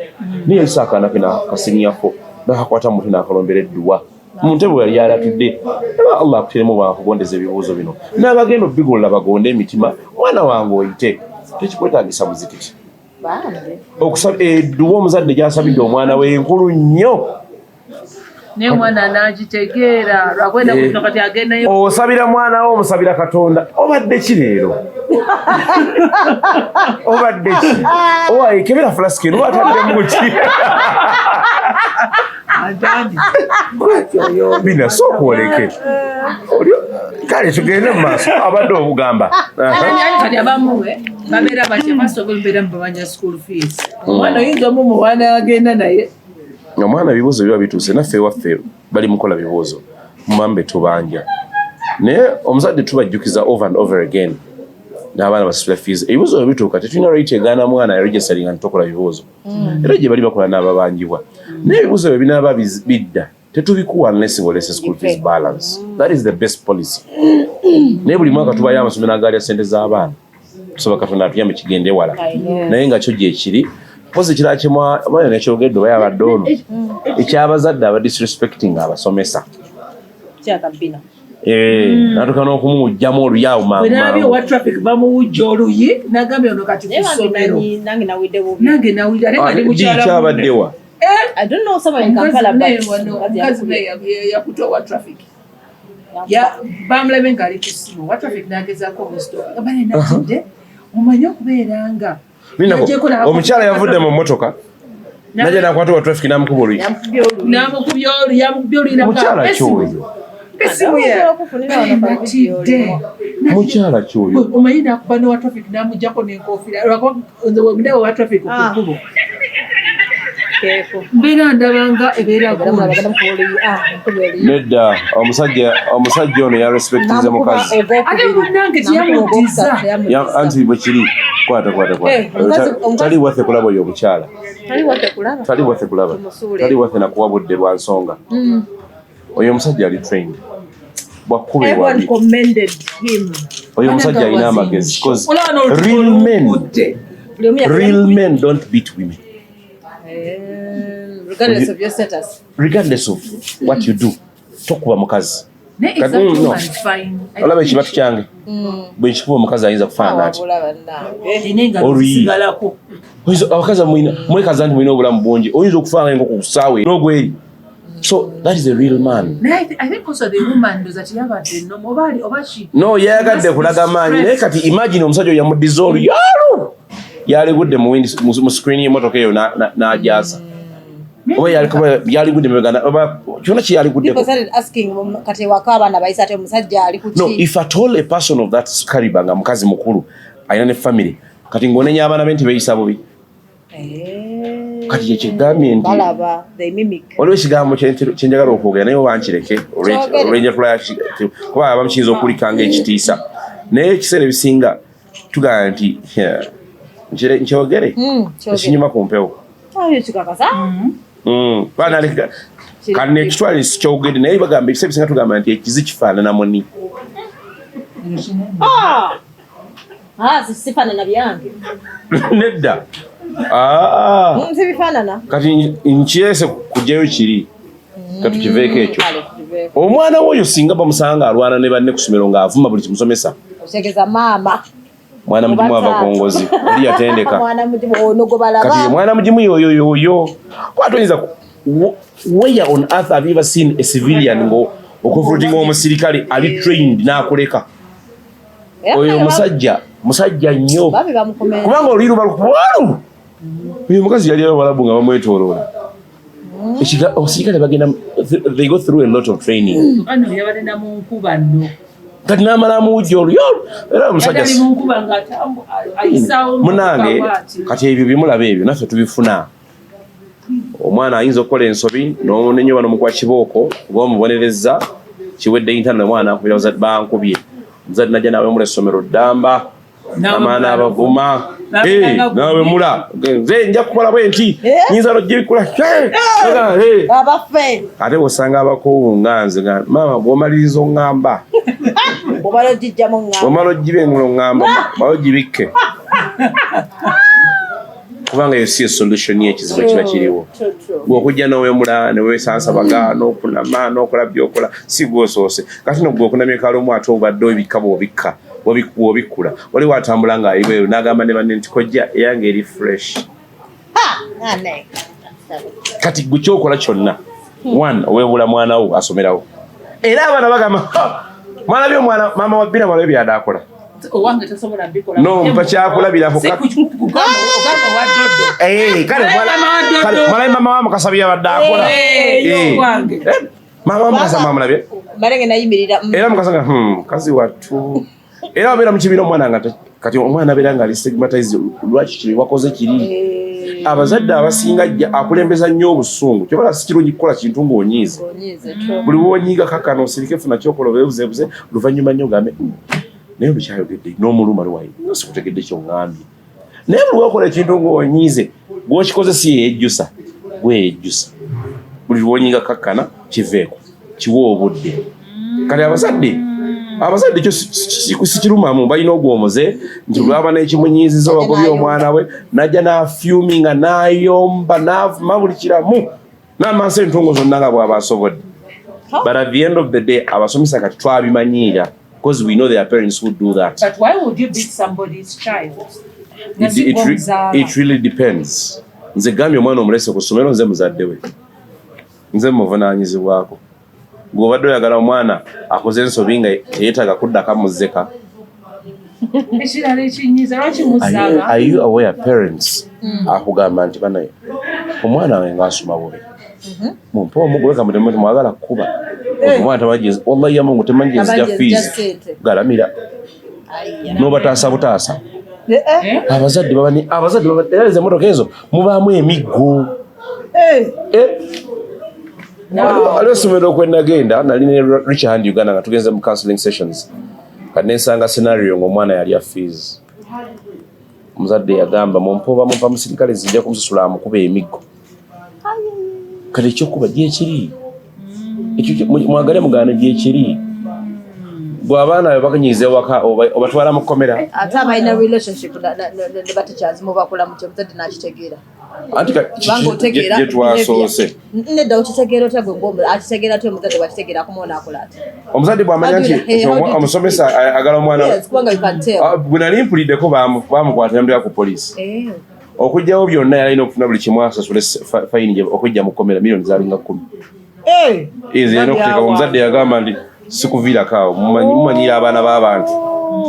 naye yayisa akaana ke ka senior four, n'akakwata mu mutwe n'akalombera edduwa mu ntebe we yali alatudde. Aba Allah akuteremu bwakugondeza ebibuuzo bino, n'abagenda obigolola bagonde emitima, mwana wange oyite, tekikwetagisa muzikiti. Bambi. Okusaba edduwa omuzadde gyasabidde omwana we enkulu nnyo. Naye omwana n'agitegeera lwakwenda Eh. kuno kati agendayo. Osabira mwana wo, omusabira Katonda. Obadde ki leero? Obadde ki? Owaye, kebera flask eno, ataddemu ki? Bina sooka oleke. Kale tugende mu maaso, abadde obugamba. Ani kati abamu babeera batya? First of all, mbeera mubabanja school fees. Omwana oyinza omumuwa n'agenda naye. Omwana ebibuuzo biba bituuse, naffe ewaffe bali mukola bibuuzo, mubambe tubanja, naye omuzadde tubajjukiza over and over again n'abaana basasula fees. Ebibuuzo bwe bituuka, tetulina right egaana mwana yaregisteringa nti tokola bibuuzo, era gye bali bakola n'ababanjibwa. Naye ebibuuzo bwe binaaba bidda, tetubikuwa unless ng'olese school fees balance. That is the best policy. Naye buli mwaka tubayo amasomero agalya sente z'abaana. Tusaba Katonda atuyambe kigende wala, naye nga kyo gyekiri. Mpozi ekirala kyemwayo nekyogedde oba yabadde ono, ekyabazadde aba disrespecting abasomesa. Kyakabbina. Eh, natuka n'okumuwujjamu oluyi awo mangu Bwe naabye mangu. owa traffic bamuwujja oluyi, nagambye ono kati ku Naye bambi ssomero. Nange nawidde bubi. Nange nawulira ate nga ndi Di mukyala. kyabaddewa? I don't know someone in Kampala, but Omukazi naye yakuta owa traffic. Bamulabe ng'ali ku ssimu, owa traffic n'agezaako omusitopu bane, natidde omanyi okubeera nga Linako, Yaggyeko omukyala yavudde mu mmotoka najja nakwata wa traffic n'amukuba oluyi. N'amukubya oluyi, yamukubya oluyi. Mukyala kyoyo? Essimu ye. Okufunira wano ka video. Natidde. Mukyala kyoyo? Omanyi nakuba nowa traffic n'amuggyako n'enkofiira, lwakuba nze bwe owa traffic ku Ah. kkubo Keeko. mbeera ndabanga ebeera Bagenda gundi. mukuba oluyi. Ah, mukuba oluyi. Nedda, omusajja ono yarespectinze Namukuba mukazi. ogwokubiri. Ate munnange Namukuba teyamuddiza. ogwokusatu, teyamuddiza. Anti bwe kiri, kwata kwata kwata. Eh, Tali waffe kulaba oyo omukyala. Tali waffe kulaba. Tali waffe kulaba. Tumusuule. Tali waffe nakuwa budde lwa nsonga. Oyo omusajja ali trained, bwakkuba Everyone ewabi. commended him. Oyo omusajja alina amagezi 'cause Olaba n'olutuko real men olukudde. Buli omu real men don't beat women. Eh, regardless of your status. Regardless of what you do, tokuba mukazi. Naye is that No. woman fine? Olaba ekibatu kyange, bwe nkikuba omukazi ayinza kufaanana ati. Wabula bannange. Erina engalo Oluyi. zisigalako. Abakazi mwekaza nti mulina obulamu bungi, oyinza okufaanga enkoko ku ssaawa n'ogweri. So that is a real man. No, yayagadde kulaga maanyi, naye kati imagine omusajja oyo yamuddiza oluyalo, yaligudde mu screen y'emmotoka eyo n'agyasa, oba yaligudde mabega, oba kyonna kye yaliguddeko. No, if at all a person of that caliber, nga mukazi mukulu alina ne family, kati ng'onenya abaana be nti beeyisa bubi. Kati kyekigambye nti waliwo ekigambo kyenjagala okwogera, naye oba nkireke olw'enjatula, kuba abamu kiyinza okuwulika ng'ekitiisa, naye ekiseera ebisinga tugamba nti nkyogere ekinyuma ku mpewo. Kati nekitwale sikyogedde, naye bagamba ebiseera ebisinga tugamba nti ekizi kifaanana muni. Sifaanana byange. Nedda. Sibifaanana. Kati nkireese kugyayo kiri, katukiveeko ekyo. Omwana woyo singa bamusanga alwana ne banne ku ssomero ng'avuma buli kimusomesa, otegeza maama. Mwana mugimu ava ku ngozi, oli yatendeka. Mwana mugimu ono gwe balaba. Kati mwana mugimu yoyo yoyo kwata oyinza, where on earth have you ever seen a civilian ngo oconfronting omusirikale ali trained n'akuleka? Oyo musajja musajja nnyo, kubanga oluyi luba lukuwalu. Oyo omukazi yali abawalabu nga bamwetooloola. Abasirikale bagenda, they go through a lot of training. Kati n'amala amuwujja oluyolo, era omusajja munange. Kati ebyo bimulaba, ebyo naffe tubifuna. Omwana ayinza okukola ensobi nonenyoba nomukuba kibooko oba omubonereza, kiwedde internal. Omwana akubira bazadde, bankubye. Omuzadde najja nawemula essomero ddamba, amaana abavuma nawemula, nze nja kukola bwe nti nyinza nogibikula. Abaffe. Ate bwosanga abakoowu nga nze, nga maama bw'omaliriza oŋŋamba. Bwomala ogijjamu ŋŋamba. Bwomala ogiba oŋŋamba, mala ogibikke, kubanga eyo si solution y'ekizibu ekiba kiriwo. Gwe okujja n'owemula newesansabaga n'okunama n'okola byokola, si gwosoose. Kati no gwe okunamya kalumu, ate obadde obikka, bwobikka bwobikkula, waliwo atambula ng'ali bweru n'agamba ne banne nti kojja eyange eri fresh. Kati gwe kyokola kyonna, one, oweebula mwana wo asomerawo, era abaana bagamba, "Ha, mwana byo omwana maama wa bbira mwala byadde akola." Owange tasobola mbikola. No, mpa kyakulabirako. Ogamba wa dodo. Kale Mama wa Dodo. Kale mwala mama wa Mukasa byabadde akola. Owange. Maama wa Mukasa mwamulabye? Balenge nayimirira. Era Mukasa nga mukazi wattu, era wabeera mu kibiina omwana nga kati omwana abeera nga ali stigmatized, lwaki kiri wakoze kiri. Abazadde abasinga ajja akulembeza nnyo obusungu, kyobala si kirungi kukola kintu ng'onyiize. Onyiize, true. Buli wonyiiga kakano osirike, funa kyokola, obeebuzeebuze, oluvannyuma nnyo ogambe, naye olukyayogedde n'omuluma lwayi no sikutegedde kyoŋŋambye." Naye buli wokola ekintu ng'onyiize, gwokikoze si yeyejjusa, gweyejjusa. Buli lwonyiiga kakkana, kiveeko, kiwa obudde. Kati abazadde kyo sikirumamu, balina ogwo omuze nti lwaba n'ekimunyiiziza, obagobye omwana we, najja n'afuminga, n'ayomba, n'avuma buli kiramu, n'amansa entungo zonna nga bw'aba asobodde. But at the end of the day, abasomesa kati twabimanyiira because we know their parents would do that. But why would you beat somebody's child? It really depends. Nze gambye omwana omulese ku ssomero, nze muzadde we, nze muvunaanyizibwako. Gweobadde oyagala omwana akoze ensobi nga teyeetaaga kuddaka muzzeka. Ekirala ekinyiiza, lwaki muzaala? Are you aware parents akugamba nti, "Banaye, omwana wange ngaasoma bubi, mumpe omugobe kamutemu, mwagala kukuba omwana tamanyi, wallahi ya Mungu temanyi gyenzija Tamanyi gyenzija fees." Ssente. Galamira n'obataasa butaasa. Abazadde baba abazadde baba era ezo emmotoka ezo mubaamu emiggo. Eh. Waliwo essomero kwe nagenda, nali ne Reach a Hand Uganda nga tugenze mu counseling sessions. Kati nensanga scenario ng'omwana yalya fees. Omuzadde yagamba, "Mumpe oba mumpa musirikale, nzija kumusasula amukuba emiggo." Kati ekyokuba gyekiri ekyo mwagale mugaane, gyekiri. Gwe abaana be bakanyiiza ewaka, obatwala mu kkomera? Ate abalina relationship ne ba teachers, mubakula mutyo, omuzadde n'akitegeera? Anti Kubanga otegeera gye twasoose. Nedda, okitegeera otya gwe akitegeera atya omuzadde bwakitegeera akoma onaakola ati? Omuzadde bw'amanya nti omusomesa agala omwana Yes, kubanga you can tell. Ah, bwe nali mpuliddeko bamukwata namuteka ku poliisi. Okugjawo byonna, yalina okufuna buli kimu, asasule fine okujja mu kkomera, miliyoni zalinga 10. Ezo yalina okuteeka. Omuzadde yagamba nti sikuviirako awo, mumanyira abaana b'abantu.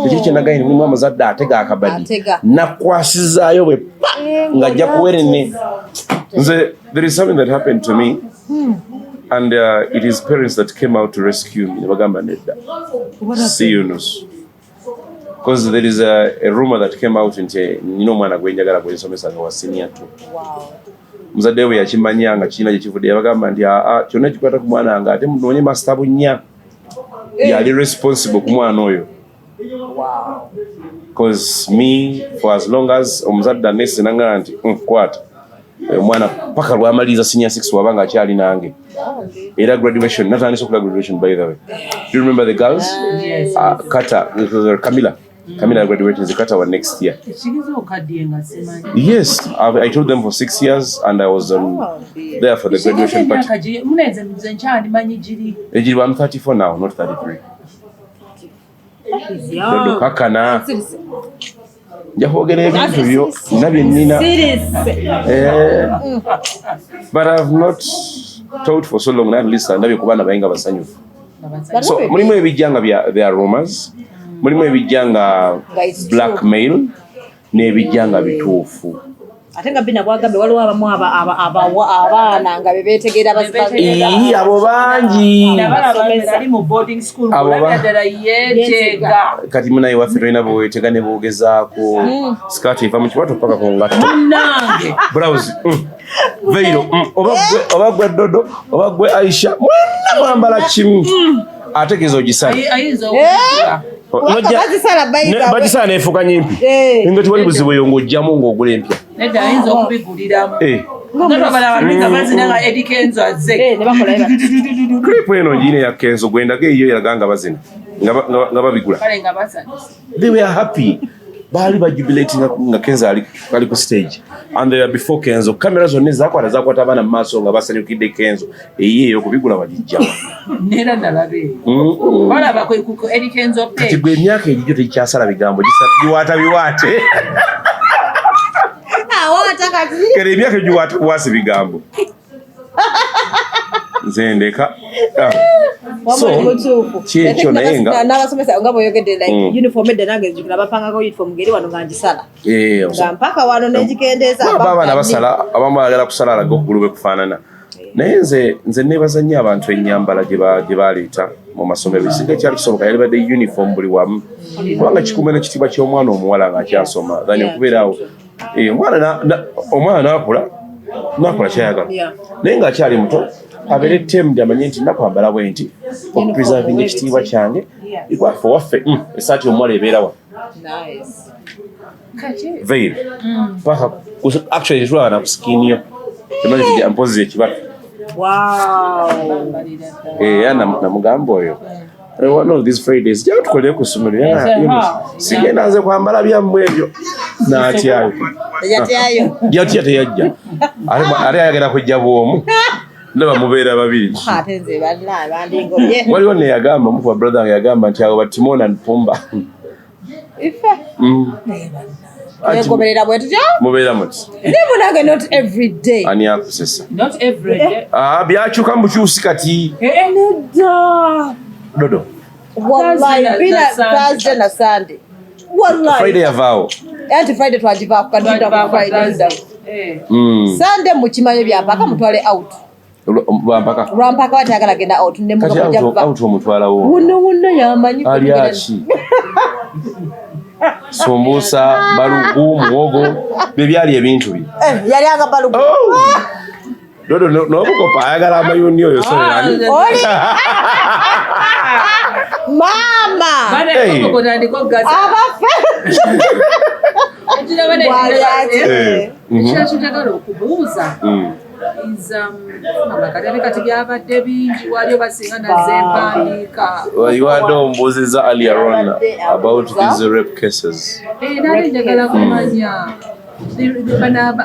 Ekyo kyenagaini, mulimu amazadde atega akabadi, Atega. Nakwasizaayo bwe pa ng'ajja kuwerene. Nze there is something that happened to me and it is parents that came out to rescue me, ne bagamba nedda, see you nusu, because there is a rumor that came out nti nina omwana gwenjagala gwensomesa nga wa senior two. Muzadde we yakimanya nga kirina gyekivudde, yabagamba nti aa, kyonna ekikwata ku mwana wange, ate munoonye Master Bunya, yali responsible ku mwana oyo, cause me, for as long as omuzadde anese nangamba nti kwata omwana paka lwamaliriza senior six, waba nga akyali nange." Era graduation, natandise okukola graduation. By the way, do you remember the girls? Yes. Kata Camilla, Camilla graduated, nze Kata wa next year. Ekiriza okaddiye nga simanyi. Yes, I taught them for 6 years and I was there for the graduation party. Emyaka munenze nze nkyalimanyi giri. Ejiri, I'm 34 now, not 33. Dodo kakana nja kwogera ebintu byo nina bye nnina. Eh, but I've not taught for so long, at least ndabye ku baana baye nga basanyufu. So mulimu ebijja nga there are rumors, mulimu ebijja nga Nga it's true. blackmail, n'ebijja nga bituufu. Ate nga bina bwagambye, waliwo abamu abaana nga bebetegeera. Ii, abo bangi. Nabalaba ali mu boarding school. Abo Olabira ddala yeetega. Kati munaye waffe tolina bwewetega ne bwogezaako, sikaati eva mu kiwato paka ku ngatto. Munnange. Blouse, veil, oba gwe Dodo oba gwe Aisha, mwenna mwambala kimu, ategeeza ogisale. Ayinza okugula. Bazisala. Bagisala nefuuka nyimpi. Nga tewali buzibu, eyo ng'ojjamu ng'ogula empya. Nedda, ayinza okubiguliramu. Eh, Nga twabala abantu nga bazina nga Eddy Kenzo azze. Ne bakola. Clip eno ngiyina ya Kenzo, gwendaga eyo eraga nga bazina nga babigula. Kale nga basanyuse. They were happy, baali bajubilating nga Kenzo ali ku stage, and they were before Kenzo. Kamera zonna ezakwata zakwata abaana mu maaso nga basanyukidde Kenzo. Eyiye ey'okubigula bagijjawa? Neera nalaba eyo, balaba ku Eddy Kenzo Kati page. gwe emyaka egigyo tegikyasala bigambo, giwaata biwaate. Awaata kati. Kale emyaka egiwaata buwaasi bigambo, nze ndeka. Ah. So, Mutuufu. kyekyo naye nga n'abasomesa nga bweyogedde, like uniform edda nange nzijukira bapangako uniform ngeri wano nga ngisala Eh, nga mpaka wano negikendeeza. Aba abaana basala, abamu bagala kusala alaga okugulu bwe kufaanana. Naye nze neebaza nnyo abantu ennyambala gye baleeta mu masomero. Singa kyali kisoboka, yalibadde uniform buli wamu, kubanga kikuuma n'ekitiibwa ky'omwana omuwala ng'akyasoma than okubeera awo. Eh, omwana nakola kyayagala, naye ng'akyali muto abeere tamed, amanye nti nakwambala bwe nti okupreservinga ekitiibwa kyange. Ikwaffe waffe, esaati omuwala ebeerawa? Nice. Veil paka actually tetulaba na ku skin yo, temanyi nti mpozi ekibatu. Eh, era namugamba oyo, eh, one of these Fridays jja tukolere ku ssomero. Sigenda nze kwambala byammwe ebyo, n'atyayo. Yatyayo. Yatya, teyajja. Ate ayagala kujja bwomu, ndaba mubeera babiri. Ate nze banna bandingobye. Waliwo neyagamba mukuba brother wange, yagamba nti abo ba Timon and Pumba. Ife twegoberera bwe tutyo. Mubeera muti. Naye munange, not every day. Ani akusesa? Not every day. Ah, byakyuka mu bukyusi kati. Eh, eh. Nedda. Dodo. Wallahi. Thursday bina na Sunday. Thursday na Sunday, wallahi. Friday yavaawo. Anti Friday twagivaako, kati tudda ku Friday. Thursday. Eh. Sunday mukimanyo byampaka, mutwale out. Lwampaka. Lwampaka watayagala genda out. Kati Nemugakuja. Out omutwalawo. Wunno wunno yamanyi. Ali aki sumbusa, balugu, muwogo, bye byali ebintu bye. Yali anga balugu. Oh! Dodo n'obukopa ayagala amayundi oyo, so Ah, yani. Oli maama. Bana. Hey. Koko kotandika okugaza. Abaffe. Ekiraba Bwali ati. Eh, Ekirala kyenjagala okubuuza is amakatale kati byabadde bingi, waliyo basinga nazze mpandiika. You ombuuzizza earlier on Abadde about abuuza. these rape cases. Eh, nali njagala kumanya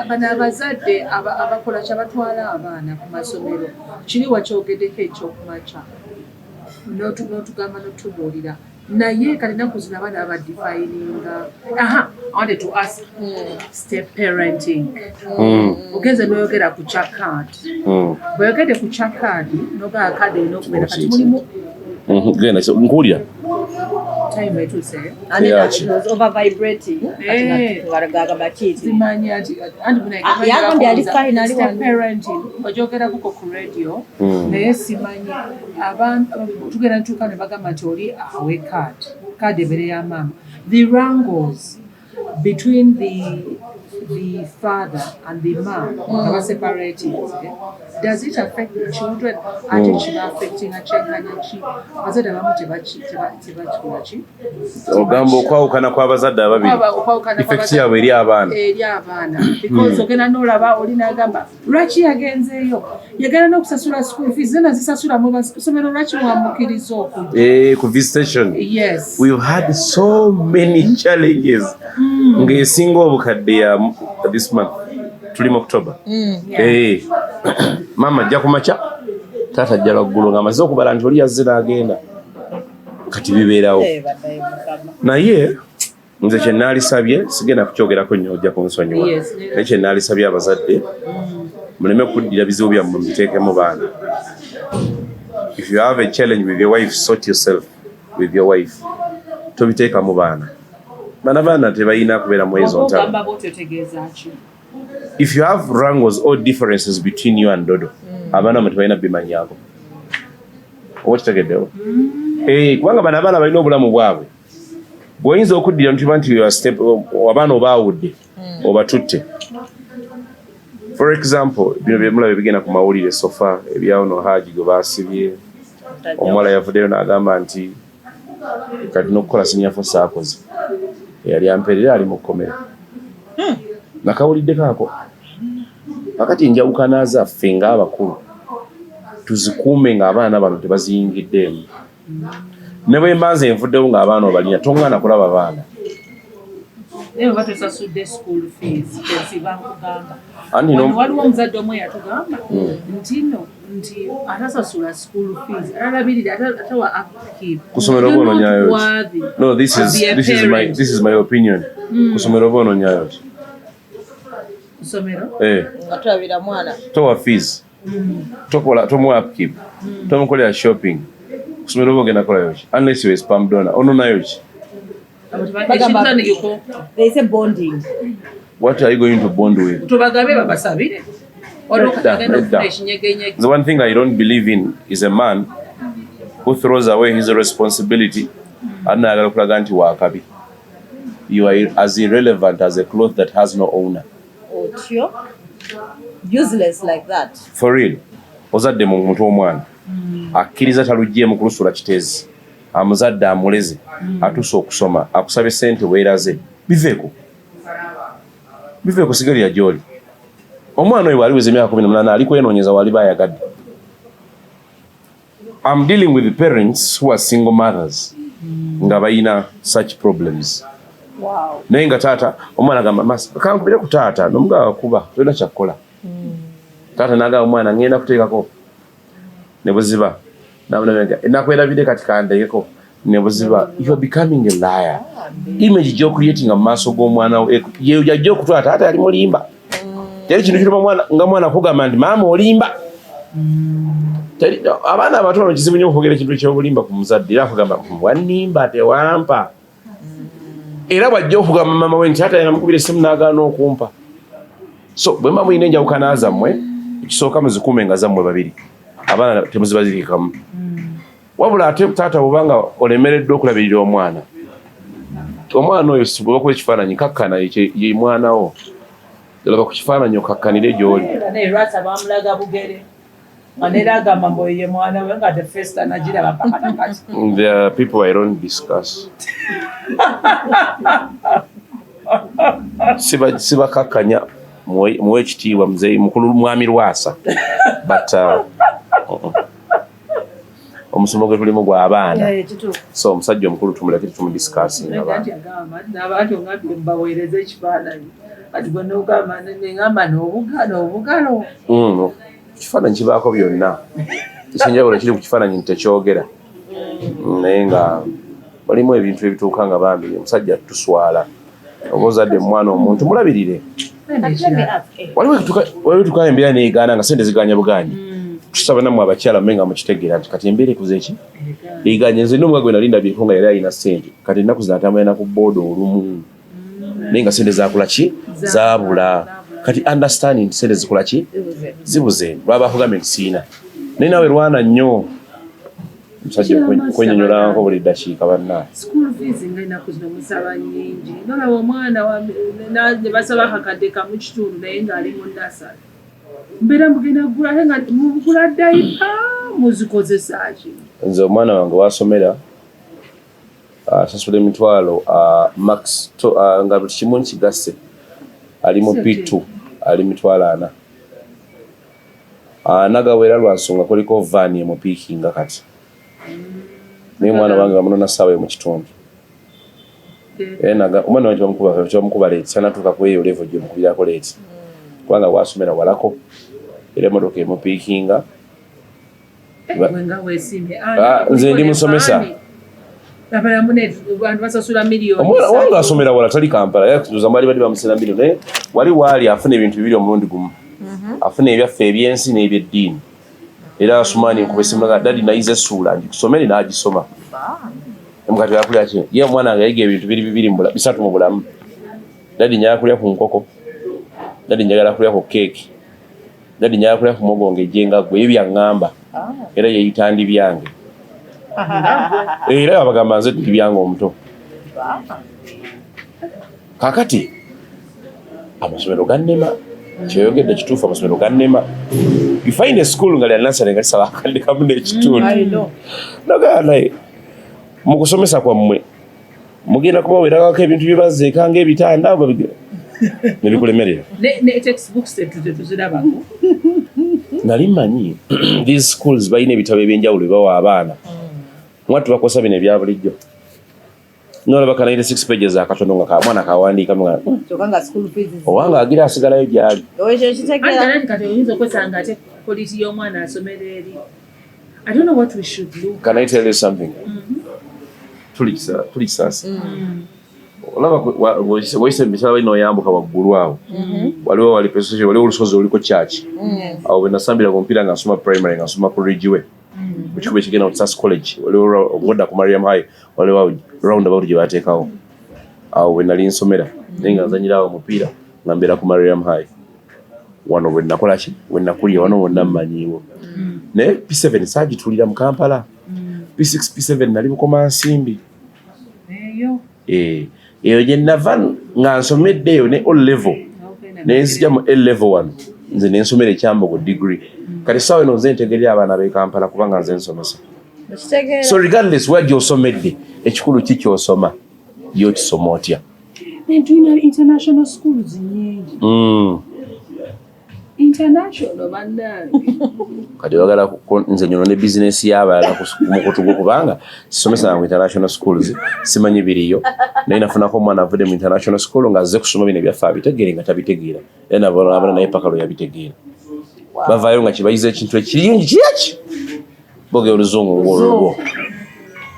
bano abazadde abakola kyabatwala abaana ku masomero, kiri wakyogeddeko ekyokumakya, n'otugamba n'otubuulira. Naye kati ennaku zino abaana babadefininga. Aha, I wanted to ask, step parenting. Ogenze n'oyogera ku kya card. Bw'oyogedde ku kya card, n'ogamba card erina okubeera kati mulimu Genda, so, nkuwulira. Time etuuse. And then Yaki. it was over vibrating. Eh. Gagamba kiiti. Simanyi ati anti buna. Ah, yagambye ali fine, ali Step wano. parenting ogyogerako ku radio, naye simanyi abantu tugenda ntuuka ne bagamba nti oli awe card, card ebeere ya maama. The wrangles between the father and the mom nga baseparating, eh? Does it affect the children? Ate kiba affectinga kyenkanya ki? Abazadde abamu tebakikola ki? Ogamba okwawukana kw'abazadde ababiri, Okwawukana effect yaabwe eri abaana. Eri abaana, because ogenda n'olaba oli n'agamba, lwaki yagenzeeyo, yagenda n'okusasula school fees, ze nazisasula mu ssomero, lwaki mwamukiriza okujja? Eh, ku visitation. Yes. We've had so many challenges, ng'esinga obukadde ya this month, tuli mu October. Eh, maama ajja ku makya, taata ajja lwaggulu ng'amaze okubala nti oli yazze n'agenda. Kati bibeerawo. Eh, baddayo Mukama. Naye nze kyenaalisabye, sigenda kukyogerako nnyo, ojja kunsonyiwa. Naye kyenaalisabye abazadde, muleme kuddira bizibu byammwe mubiteekemu baana. If you have a challenge with your wife, sort yourself with your wife, tobiteekamu baana. Baana tebalina kubeera mu ezo ntalo. Ogamba bwotyo otegeeza ki? If you have wrangles or differences between you and Dodo, abaana mwe tebalina bimanyaako. Oba kitegeddewo? Eh, kubanga bano abaana balina obulamu bwabwe bw'oyinza okuddira ntuba nti you are abaana obaawudde, obatutte. For example, bino byemulaba ebigenda ku mawulire so far, ebyawono Haji gwe baasibye, omuwala yavuddeyo n'agamba nti kati n'okukola senior four saakoze, eyali ampeerera ali mu kkomera. Nakawuliddeko ako. Kakati enjawukana zaffe ng'abakulu tuzikuume ng'abaana bano tebaziyingiddeemu. Ne bwe mba nze nvuddewo ng'abaana obalina, toŋŋaana kulaba baana. Naye bwe batusasudde school fees, kyensiba nkugamba. Anti Wano waliwo omuzadde omu eyatugamba nti no, nti atasasula school fees, atalabirira, atawa upkeep. Ku ssomero oba onoonyayo ki? No, this is, this is my, this is my opinion. Ku ssomero oba onoonyayo ki? Ssomero. Eh, nga tulabira mwana. Towa fees, tokola, tomuwa upkeep, tomukolera shopping, ku ssomero oba ogenda kukolayo ki? Unless you're a sperm donor, ononayo ki? Ekitandikiko. They say bonding. What are you going to bond with? Tubagabe babasabire, waliwo Nedda, katagenda nedda. okufuna ekinyegenyege. The one thing I don't believe in is a man who throws away his responsibility ate nayagala okulaga nti wakabi. You are as irrelevant as a cloth that has no owner. Otyo useless like that. For real. Ozadde mu mutwe omwana akkiriza taluggyemu kulusula kiteezi, amuzadde, amuleze, atuuse okusoma, akusaba esente, weeraze. Biveeko, biveeko, sigalira gy'oli. Omwana oyo bw'aliweza emyaka 18 ali kwenoonyeza wali bayagadde. I'm dealing with parents who are single mothers nga balina such problems. Naye nga taata, omwana agamba, "Kankubire ku taata." Nomugaba kuba tolina kyakkola. Taata nagamba omwana, "Ngenda kuteekako ne buziba." Nakwerabidde, kati kandegeko ne buziba. You're becoming a liar. Image gy'ocreatinga mu maaso g'omwana wo ye yajja okutwala taata yali mulimba. Teri kintu kiruma mwana nga mwana kugamba nti maama olimba. Abaana abato bano kizibu nnyo okwogera ekintu ekyobulimba ku muzadde, era akugamba, "Wannimba, tewampa." Era bw'ajja okugamba maama we nti taata yanamukubira essimu n'agaana okumpa. So bwe mba mulina enjawukana zammwe, ekisooka muzikuume nga zammwe babiri, abaana temuzibazirikamu. Wabula ate taata bwobanga olemereddwa okulabirira omwana, omwana oyo si bwe bakuba ekifaananyi kakkana, ye mwana wo. Laba ku kifaananyi okakkanire gy'oli. Naye Lwasa bamulaga bugere nga neera agamba mbu oyo ye mwana we, nga the first anagiraba paka nakati. There are people I don't discuss. Sibakakkanya, muwe ekitiibwa muzeeyi mukulu mwami Lwasa, but omusomo gwe tulimu gw'abaana. So omusajja omukulu tumuleke, tetumudiscussinga abaana. Anti agamba n'abantu ngambye mbaweereze ekifaananyi, kati gwe nogamba neŋamba n'obugalo. Ekifaananyi kibaako byonna, ekyenjawulo kiri ku kifaananyi nti tekyogera. Naye nga Balimu ebintu ebituuka nga bambi omusajja tuswala, oba ozadde mwana omuntu mulabirire. But let me ask, eh, Waliwo ebituuka embeera neegaana nga sente ziganya buganyi. Tusaba nammwe abakyala mme nga mukitegeera nti kati embeera ekuze ki eganye. Nze n'omuga gwe nali ndabyeko nga yali alina sente, kati ennaku zino atambula na ku booda olumu, naye nga sente zakula ki zaabula. Kati understanding nti sente zikola ki, zibuze, lwaba akugambye nti siina, naye nawe lwana nnyo omusajja okwenyonyolanko buli ddakiika banna. School fees nga ennaku zino musaba nnyingi, nolaba omwana ne basaba akakadde kamu kitundu, naye ng'ali mu nursery, mbeera mugenda kugula, ate nga mugula diaper muzikozesa ki? Nze omwana wange wasomera asasula 500,000 max nga buli kimu nkigasse, ali mu P2, ali 40,000, 40 gawera lwa nsonga kuliko van emupiikinga. Kati naye omwana wange bamunona ssaawa emu kitundu. Era omwana wange tebamukuba late, tanatuuka ku eyo level gyemukubirako late, kubanga wasomera walako era emotoka emupiikinga. Gwe nga weesiimye. Ah, nze ndi musomesa. Abalamu bantu basasula miliyoni. Omwana wange asomera wala, tali Kampala, yakutuza mwali bali bamusera mbino, naye wali waali afuna ebintu bibiri omulundi gumu, afuna ebyaffe ebyensi n'ebyeddiini. Era Asumaani nkuba esimu nga, "Daddy, nayize essuula ngikusomere," n'agisoma. Mukati yakulya ki ye omwana wange yayiga ebintu biri bibiri bisatu mu bulamu: "Daddy, njagala kulya ku nkoko. Daddy, njagala kulya ku keeki. Daddy, njagala kulya ku muwogo ng'ejje." Nga gwe ebyo byaŋŋamba, era yeyita ndi byange, era abagamba nze ndi byange omuto. Kakati amasomero gannema, kyoyogedde kituufu, amasomero gannema. You find a school nga lya nursery nga lisaba akadde kamu n'ekitundu. I know. Nogamba naye mu kusomesa kwammwe mugenda kubawerako ebintu bye bazzeeka ng'ebitanda oba ne bikulemerera. Ne textbooks tetuzirabako. Nali mmanyi these schools balina ebitabo ebyenjawulo byebawa abaana, mwattu bakozesa bino ebya bulijjo, nolaba ka 96 pages akatono nga kamwana kawandiikamu nga Kyokka nga school fees owanga agira asigalayo gyali. Ekyo kitegeera. Anti kati oyinza okwesanga ate quality y'omwana asomera eri. I don't know what we should do. Can I tell you something? Tuli Kisaasi, olaba wayise emitala balina oyambuka waggulu awo, waliwo wali petrol station, waliwo olusozi oluliko church. Awo bwe nasambira ku mupiira nga nsoma primary, nga nsoma ku Ridgeway, ku kikubo ekigenda ku Kisasi College, waliwo ngodda ku Mariam High, waliwo awo roundabout gye bateekawo. Awo bwe nali nsomera, naye nga nzanyira awo omupiira nga mbeera ku Mariam High. Wano bwe nakola ki, bwe nakulira wano wonna mmanyiiwo, naye P7 saagituulira mu Kampala. P6, P7 nali Bukomansimbi. Eyo. Eh, eyo gye nava nga nsomedde eyo ne O level, nenzija mu A level wano nze nensomera ekyambogo degree. Kati sawa eno nze ntegerera abaana b'e Kampala kubanga nze nsomesa. Okitegeera. So regardless wa gy'osomedde, ekikulu ki ky'osoma, yokisoma otya. Then tulina international schools nyingi. International bannange. Kati bagala nze nyono ne bizinesi y'abalala ku mukutu gwo, kubanga sisomesa mu international schools, simanyi biriyo, naye nafunako omwana avudde mu international school nga azze kusoma bino ebyaffe abitegeere nga tabitegeera, era nabona naye paka lwe yabitegeera. Bavaayo nga kibayiza ekintu ekirungi kiyaki bogera oluzungu ng'olulwo.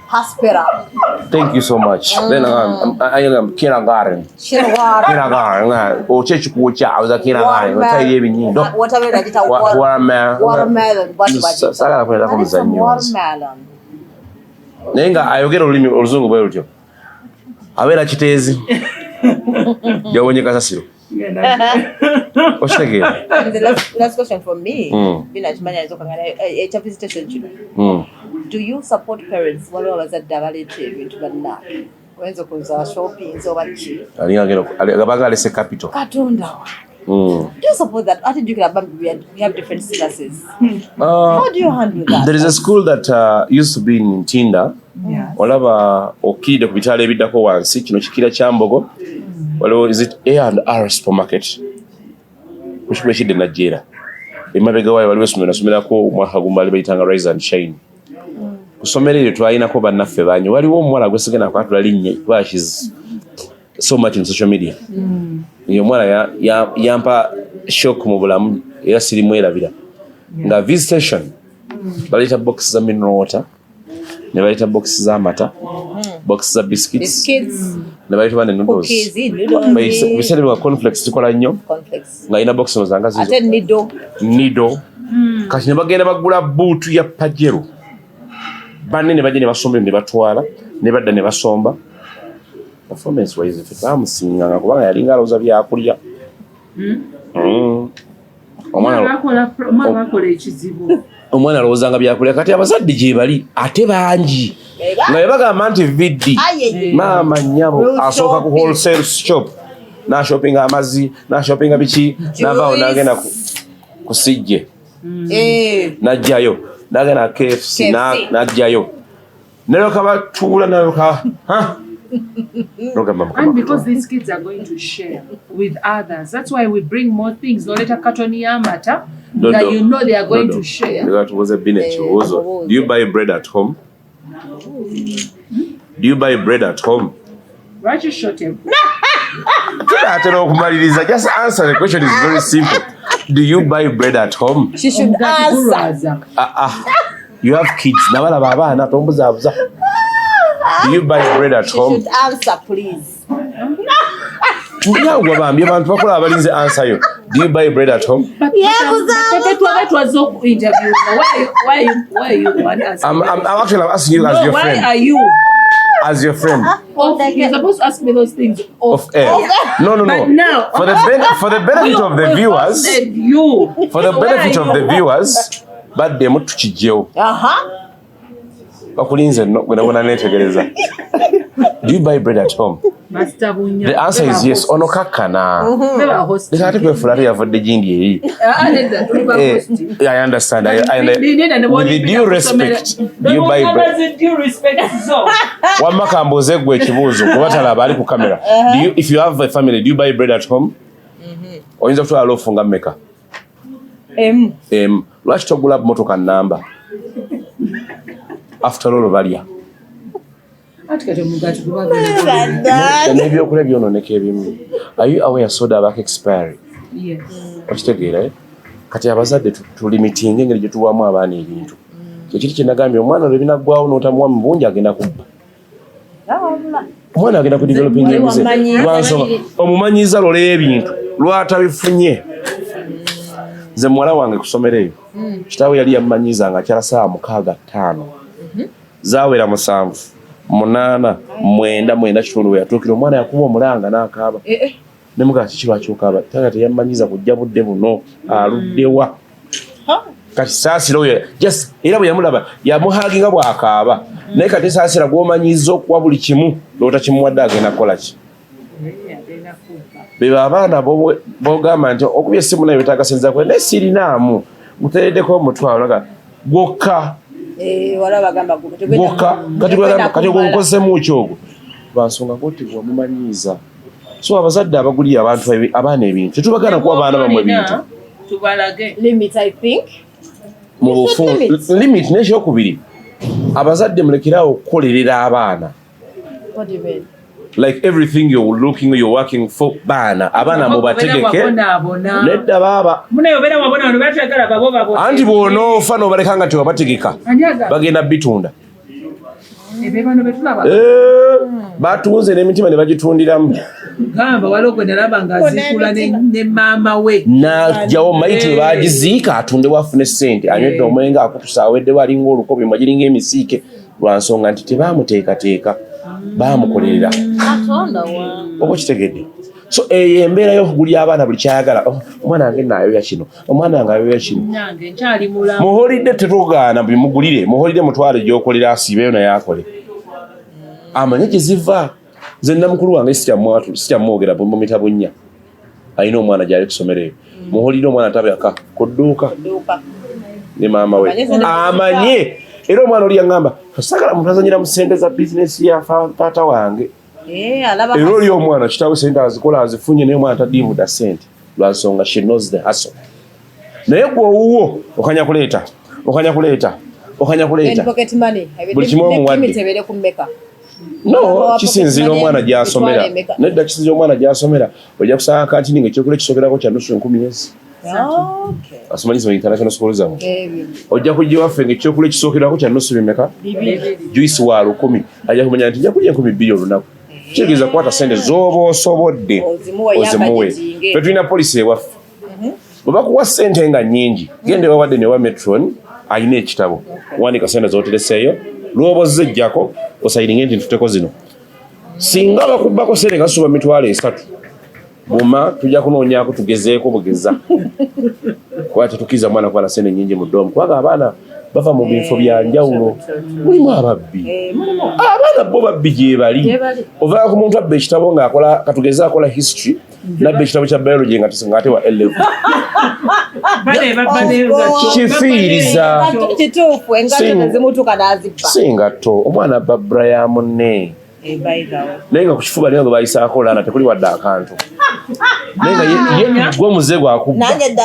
Hospital. Thank you so much. Then I am kindergarten. Kindergarten. Kindergarten. Okyo ekikuwokya oza kindergarten otayira ebinyindo. Watermelon agita Watermelon. Watermelon. Bwati bwati. Saagala kuleetako muzannyo. Watermelon. Naye nga ayogera olulimi oluzungu bwe lutyo abeera Kiteezi yawonye kasasiro, okitegeera? The last question from me. Bina kimanya nzoka nga ekya visitation kino. Do you support parents, waliwo abazadde abaleeta ebintu bannange, oyinza okuza shopping oba ki? Alinga agabanga alese capital. Katonda wange. Do you support that? Ate jjukira bambi we have different statuses. How do you handle that? There is a school that used to be in Ntinda. Olaba okkiridde ku bitaala ebiddako wansi, kino kikira Kyambogo, waliwo, is it A and R supermarket, ku kikubo ekidde Najjeera, emabega waayo waliwo essomero nasomerako omwaka gumu, baali bayitanga Rise and Shine. Ku ssomero eryo twalinako bannaffe bangi. Waliwo omuwala gwe sigenda kwatula linnya kuba she's so much in social media. Eyo omuwala yampa shock mu bulamu era sirimwerabira, nga visitation baleeta box za mineral water. Ne baleeta box z'amata, box za biscuits, Biscuits, ne baleeta ne noodles. Cookies, noodles. Biseera bya cornflakes zikola nnyo, Cornflakes. ng'alina box zanga zizo. Ate Nido. Nido. Kati ne bagenda bagula buutu ya Pajero, banne ne bajja ne basomba, ne batwala, ne badda ne basomba. Performance wise ffe twamusinganga kubanga yalinga alowooza byakulya. Omwana bakola ekizibu. Omwana alowoozanga byakulya. Kati abazadde gye bali ate bangi nga bwe bagamba nti VD, maama nnyabo asooka ku wholesale shop, n'ashoppinga amazzi, n'ashoppinga biki, n'avaawo n'agenda ku sijje, n'ajjayo n'agenda KFC, KFC. n'ajjayo nalyoka batuula nalyoka nogamba And Mukama. because these kids are going to share with others, that's why we bring more things. Noleta katoni y'amata that you know they are going to share. Njagala tubuuze Bina ekibuuzo. Mubuuze. Do you buy bread at home? Do you buy bread at home? Lwaki short? Tunaatera okumaliriza. Just answer the question, is very simple. Do you buy bread at home? She should Omugaati answer. gulwaza. Ah, ah. You have kids, nabalaba abaana, tombuzaabuza. Do you buy bread at She home? should answer, please. Nyangwa bambi, abantu bakola abalinze answer yo. Do you buy bread at home? Pepe, twaba twazze oku interview. Why you want us? I'm actually, I'm asking you as No, your why friend. are you As your friend. off? You're supposed to ask me those things off. Off air. No. But now- For the benefit of the We viewers, hosted you. for the So why benefit are of the you- viewers, baddemu tukijjewo. Bakulinze nno gwe nabona neetegereza. Do you buy bread at home? Master Bunya. The answer is yes. Ono kakkana. Beba host. Leka ate kwefuula ate yavudde gindi eri. Ah, nedda, tuli ba Eh, host. I understand. And with the due respect, do you buy bread? With due respect zo. Wamma kambuuze ggwe ekibuuzo kuba talaba ali ku kamera. If you have a family, do you buy bread at home? Oyinza kutwala loaf nga mmeka? Emu. Emu. Lwaki togula motoka namba? After all balya. Ati kati omugaati guba gulwaza. N'ebyokulya byonooneka ebimu. Are you aware soda abako expiry? Yes. Okitegeera, eh? Kati abazadde tulimitinga engeri gye tuwaamu abaana ebintu. Kyekiri kye nagambye, omwana olwo binaggwawo n'otamuwa mu bungi, agenda kubba. Omwana agenda ku developing emize lwansonga omumanyiza lola ebintu lwatabifunye. Nze muwala wange kusomero eyo, kitaawe yali yamumanyiza nga akyala saawa 6, 5 zaawera 7, 8, 9, 9:15 we yatuukira, omwana yakuba omulanga n'akaaba. Nemugaa, "Kiki, lwaki okaaba?" "Taata teyammanyiza kujja budde buno, aluddewa?" Kati saasira oyo just era bwe yamulaba yamuhaginga bw'akaaba. Naye kati saasira gw'omanyiza okuwa buli kimu, lwota kimuwadde agenda kukola ki? Beba abaana b'ogamba nti okubya essimu naye wetaaga sente zakwe, naye sirinaamu, muteereddeko omutwalo nga gwokka. Eh, waliwo abagamba Gwokka. Kati ogwo gukozesemu ki ogwo? Lwansonga goti wamumanyiiza. So abazadde abagulira abantu abaana ebintu, tetubagaana kuwa baana bamwe ebintu. Tubalage. Limit, I think. Mu bufu Limit. Limit. N'ekyokubiri, abazadde mulekerawo okukolerera abaana. What do you mean? Like everything you're looking, you're working for baana. Abaana mubategeke. Wabonaabona. Nedda baaba. Munaye obeera wabona bano batwagala babo babo. Anti bw'onoofa n'obaleka nga tewabategeka, bagenda bitunda. Ebe bano betulaba. Eh, batunze n'emitima ne bagitundiramu. Gamba waliwo gwe nalaba ng'aziikula ne maama we. Najjawo mayiti we bagiziika atundewo afune sente. Anywedde omwenge, akutusa, aweddewo, alinga olukobi, mwagiringa emisiike, lwa nsonga nti tebamuteekateeka, bamukolerera. Katonda wange. Oba okitegedde? So eyo embeera y'okugulya abaana buli kyayagala. "Oh, omwana wange naayoya kino, omwana wange ayoya kino." Nange nkyali mulamu. Muholidde tetugaana, bimugulire muholidde, mutwale gyokolera asiibeyo naye akole amanye gye ziva. Nze namukulu wange sikyamwogera, bumumita bunnya, alina omwana gyali kusomero eyo. Muholidde omwana tabyaka ku dduuka Dduuka. Ne maama we Amanye sente. Amanye. Era omwana oli yaŋŋamba, "Sagala muntu azanyira mu sente za bizinesi ya taata wange." Eh, alaba. Era oli omwana kitaawe sente azikola azifunye, naye omwana tadiibuda sente lwansonga she knows the hustle. Naye gwe owuwo okanya kuleeta, okanya kuleeta, okanya kuleeta. And pocket money. Buli kimu omuwadde. Limit ebeere ku mmeka? No, kisinziira omwana gy'asomera. Emitwalo emeka? Nedda, kisinziira omwana gy'asomera. Ojja kusanga kantini nga ekyokulya kisokerako kya nusu enkumi ezi. Asimanyi international school zammwe. Ojja kujja waffe ng'ekyokulya ekisookerwako kya nusu bimeka, juice wa 1000, ajja kumanya nti nja kulya 2000 olunaku. Kitegeeza kukwata sente z'oba osobodde ozimuwe. Ffe tulina policy ewaffe, bwe bakuwa sente nga nnyingi, genda ewawadde newa matron alina ekitabo, wandika sente z'otereseeyo, lw'oba ozze ejjako osayiringe nti ntuteko zino. Singa bakubbako sente nga zisuba 30,000, buma tujja kunoonyaako tugezeeko bugeza, kuba tetukkiriza mwana kuba na sente nnyingi mu dorm, kubanga abaana bava mu bifo bya njawulo, mulimu ababbi, abaana bo babbi gye bali. Ovaa ku muntu abba ekitabo ng'akola, katugeze akola history, nabba ekitabo kya biology nga ate wa A level. Kifiiriza. Kituufu, engatto tezimutuuka n'azibba. Si ngatto, omwana abba bra ya munne, naye nga ku kifuba naye nga bayisaako laana tekuli wadde akantu, naye nga ye gwe omuze gwakubba. Nange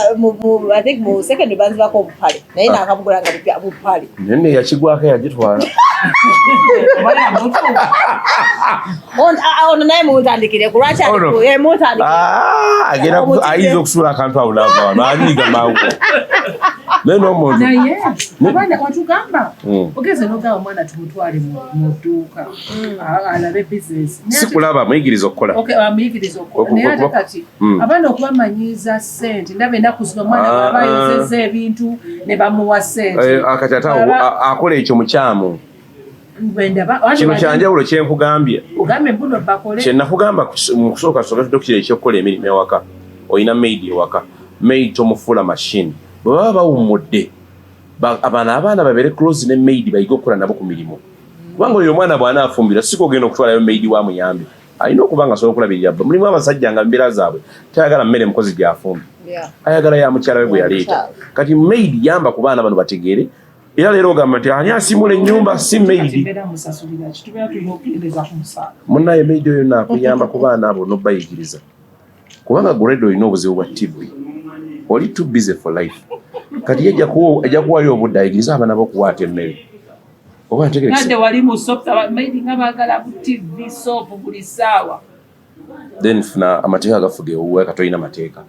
I think mu secondary banzibako obupale, naye nakabugula nga bupya bupale. Naye yakigwako yagitwala. Ono naye muntandikire ku lwaki Ono. Muntandikire. Ah, agenda ayinza okusuula akantu awo nava wano anyiiga mangu, naye n'omuntu Naye abaana watugamba ogeze nogamba omwana tumutwale mu dduuka alabe bizinesi. Si kulaba, muyigiriza okukola. Okay, amuyigiriza okukola, naye ate kati abaana okubamanyiiza ssente, ndaba ennaku zino omwana bw'aba ayozezza ebintu ne bamuwa ssente. Kati ate awo akola ekyo mukyamu. Kino kyanjawulo kyenkugambye. Ugambe mbuno bakole. Kyenakugamba mu kusooka, tusooke tudde kukira ekyokukola emirimu ewaka. Olina maid ewaka, maid tomufuula machine. Bwe baba bawummudde, abaana babeere close ne maid, bayige okukola nabo ku mirimu, kubanga oyo omwana bw'anaafumbirwa, si kogenda okutwalayo maid wa muyambe, alina okuba nga asobola okulabirira bba. Mulimu abasajja nga mbeera zaabwe tayagala mmere mukozi gy'afumba, ayagala ya mukyala we gwe yaleeta. Kati maid yamba ku baana bano bategeere. Era leero ogamba nti ani asimula ennyumba, si maid. Mbeera musasulira ki? Tubeera tulina okukendeeza ku musaala. Munnaye, maid oyo naakuyamba ku baana abo n'obayigiriza, kubanga grade olina obuzibu bwa TV, oli too busy for life. Kati ye ajja kuwayo obudde ayigirize abaana bo okuwaata emmere oba ntegerekese. Nadde wali mu soap, maid nga baagala bu TV, soap buli ssaawa. Then funa amateeka agafuga ewuwe. Kati olina mateeka.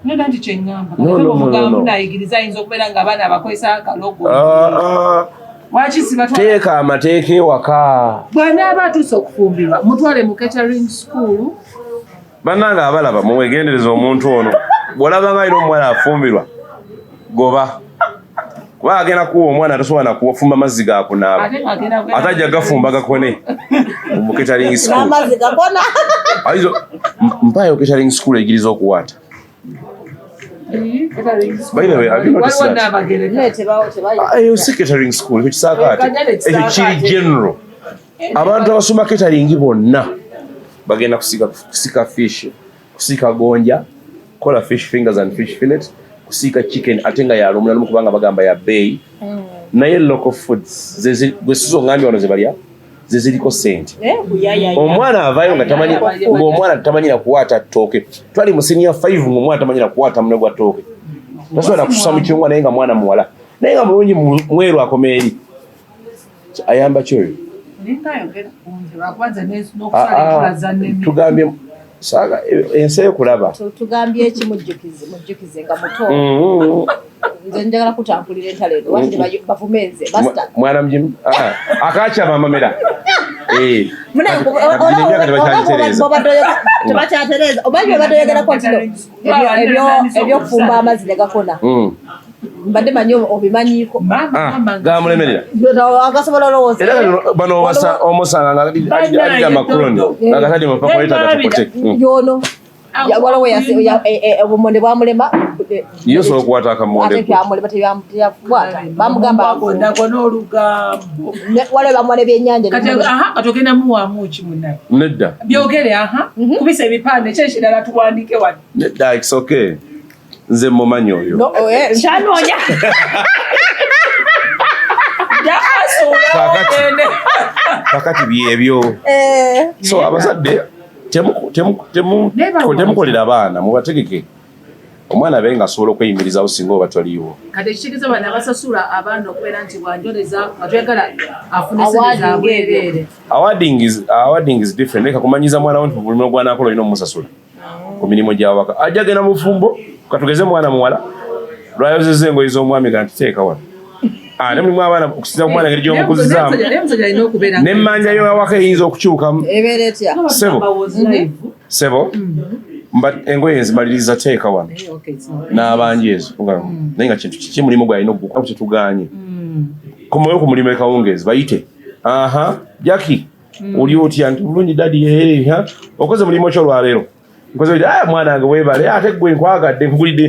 Neda nti kyeŋŋamba. No, no, no, no, no. Nayigiriza ayinza okubeera nga abaana abakozesa akalogo. Ah, ah. Lwaki sibatwala? Teeka amateeka ewaka. Bw'anaaba atuuse okufumbirwa, mutwale mu catering school. Bannange abalaba, muwegendereza omuntu ono. Bw'olaba nga alina omuwala afumbirwa, goba, kuba agenda kuwa omwana tasobola nakuwafumba mazzi gakunaaba. Ate ng'agenda Ate ajja gafumba gakone mu catering school. N'amazzi gakona. Ayinza mpaayo catering school eyigiriza okuwaata. By the way, have you noticed Waliwo that? n'abagereka. Naye tebawo. Ah, eyo si catering school, ekyo kisaakaate, ekyo kiri general. Abantu abasoma catering bonna bagenda kusika fish, kusiika gonja, kola fish fingers and fish fillet, kusiika chicken, ate nga yalumulalumu kubanga bagamba ya bbeeyi. Naye local foods gwe sizo ngambye wano ze balya ze ziriko sente. Eh, kuyayaya. Omwana avaayo nga tamanyi, ng'omwana tamanyi na kuwaata ttooke. Twali mu senior 5 ng'omwana tamanyi na kuwaata munwe gwa ttooke, tasobola na kususa mu kyungwa, naye nga mwana muwala, naye nga mulungi, mweru, akoma eri ayamba ki oyo? Olinga ayogera ku nze, lwakuba nze Ah, n'okusala ah, enkula zannemye. Tugambye saaga ensi ekulaba. Tugambye eki? Mujjukize, mujjukize nga muto. Nze njagala kutankulira entalo eno. Lwaki bavume nze basta? Mwana mugimu akakyama amamera. Eh, Munaye, kati gino emyaka tebakyagitereeza. Tebakyatereeza. Omanyi bwe badde oyogerako nti no, ebyokufumba amazzi ne gakona, mbadde manyi obimanyiiko. Maama, Ah, maama, gamulemerera. Agasobola olowooza. Era kati bano omusanga nga alidde amakuloni nga gatadde mu pakoleta gatokote. Yono waliwo obumonde bwamulema. Ye osobola okukwata akamonde. Ate kyamulema, teyakwata, bamugamba. Nako n'olugambo. Waliwo bamuwa nebyennyanja. Kati aha, kati ogenda muwaamu ki munnaye? Nedda. Byogere, aha, kubisa ebipande, ki ekirala tuwandike wano? Nedda, it's okay, nze mumanyi oyo. No, oh, eh, Kyanoonya Kaakati. Kakati byebyo. So abazadde temukolera abaana, mubategeke omwana abe nga asobola okweyimirizawo singa oba toliiwo. Kati ekitegeeza bano abasasula abaana okubeera nti bwanjoleza nga twagala afune sente Awarding. zabwereere. Awarding is different. Leka kumanyiza mwana wo nti buli mulimu gwanakola olina omusasula. Ku mirimu gyawaka ajja genda mu bufumbo. Katugeze mwana muwala lwayozeza engoye z'omwami ga nti teeka wano, ate mulimu abaana okusinza ku mwana engeri gy'omukuzizaamu. Naye omusajja alina okubeera N'emmanja yo awaka eyinza okukyukamu. Ebeera etya? Sebo. Sebo, mba engoye nzimaliriza, teeka wano. N'abanja ezo naye nga kintu kiki mulimu gwalina okugukola kyetuganye komayo ku mulimu ekawungeezi, bayite, "Aha, Jackie, oli otya?" Nti, "Bulungi, daddy." "Ha, okoze mulimu ki olwaleero?" "Nkoze." "Ah, mwana wange, weebale. Ate gwe nkwagadde, nkugulidde."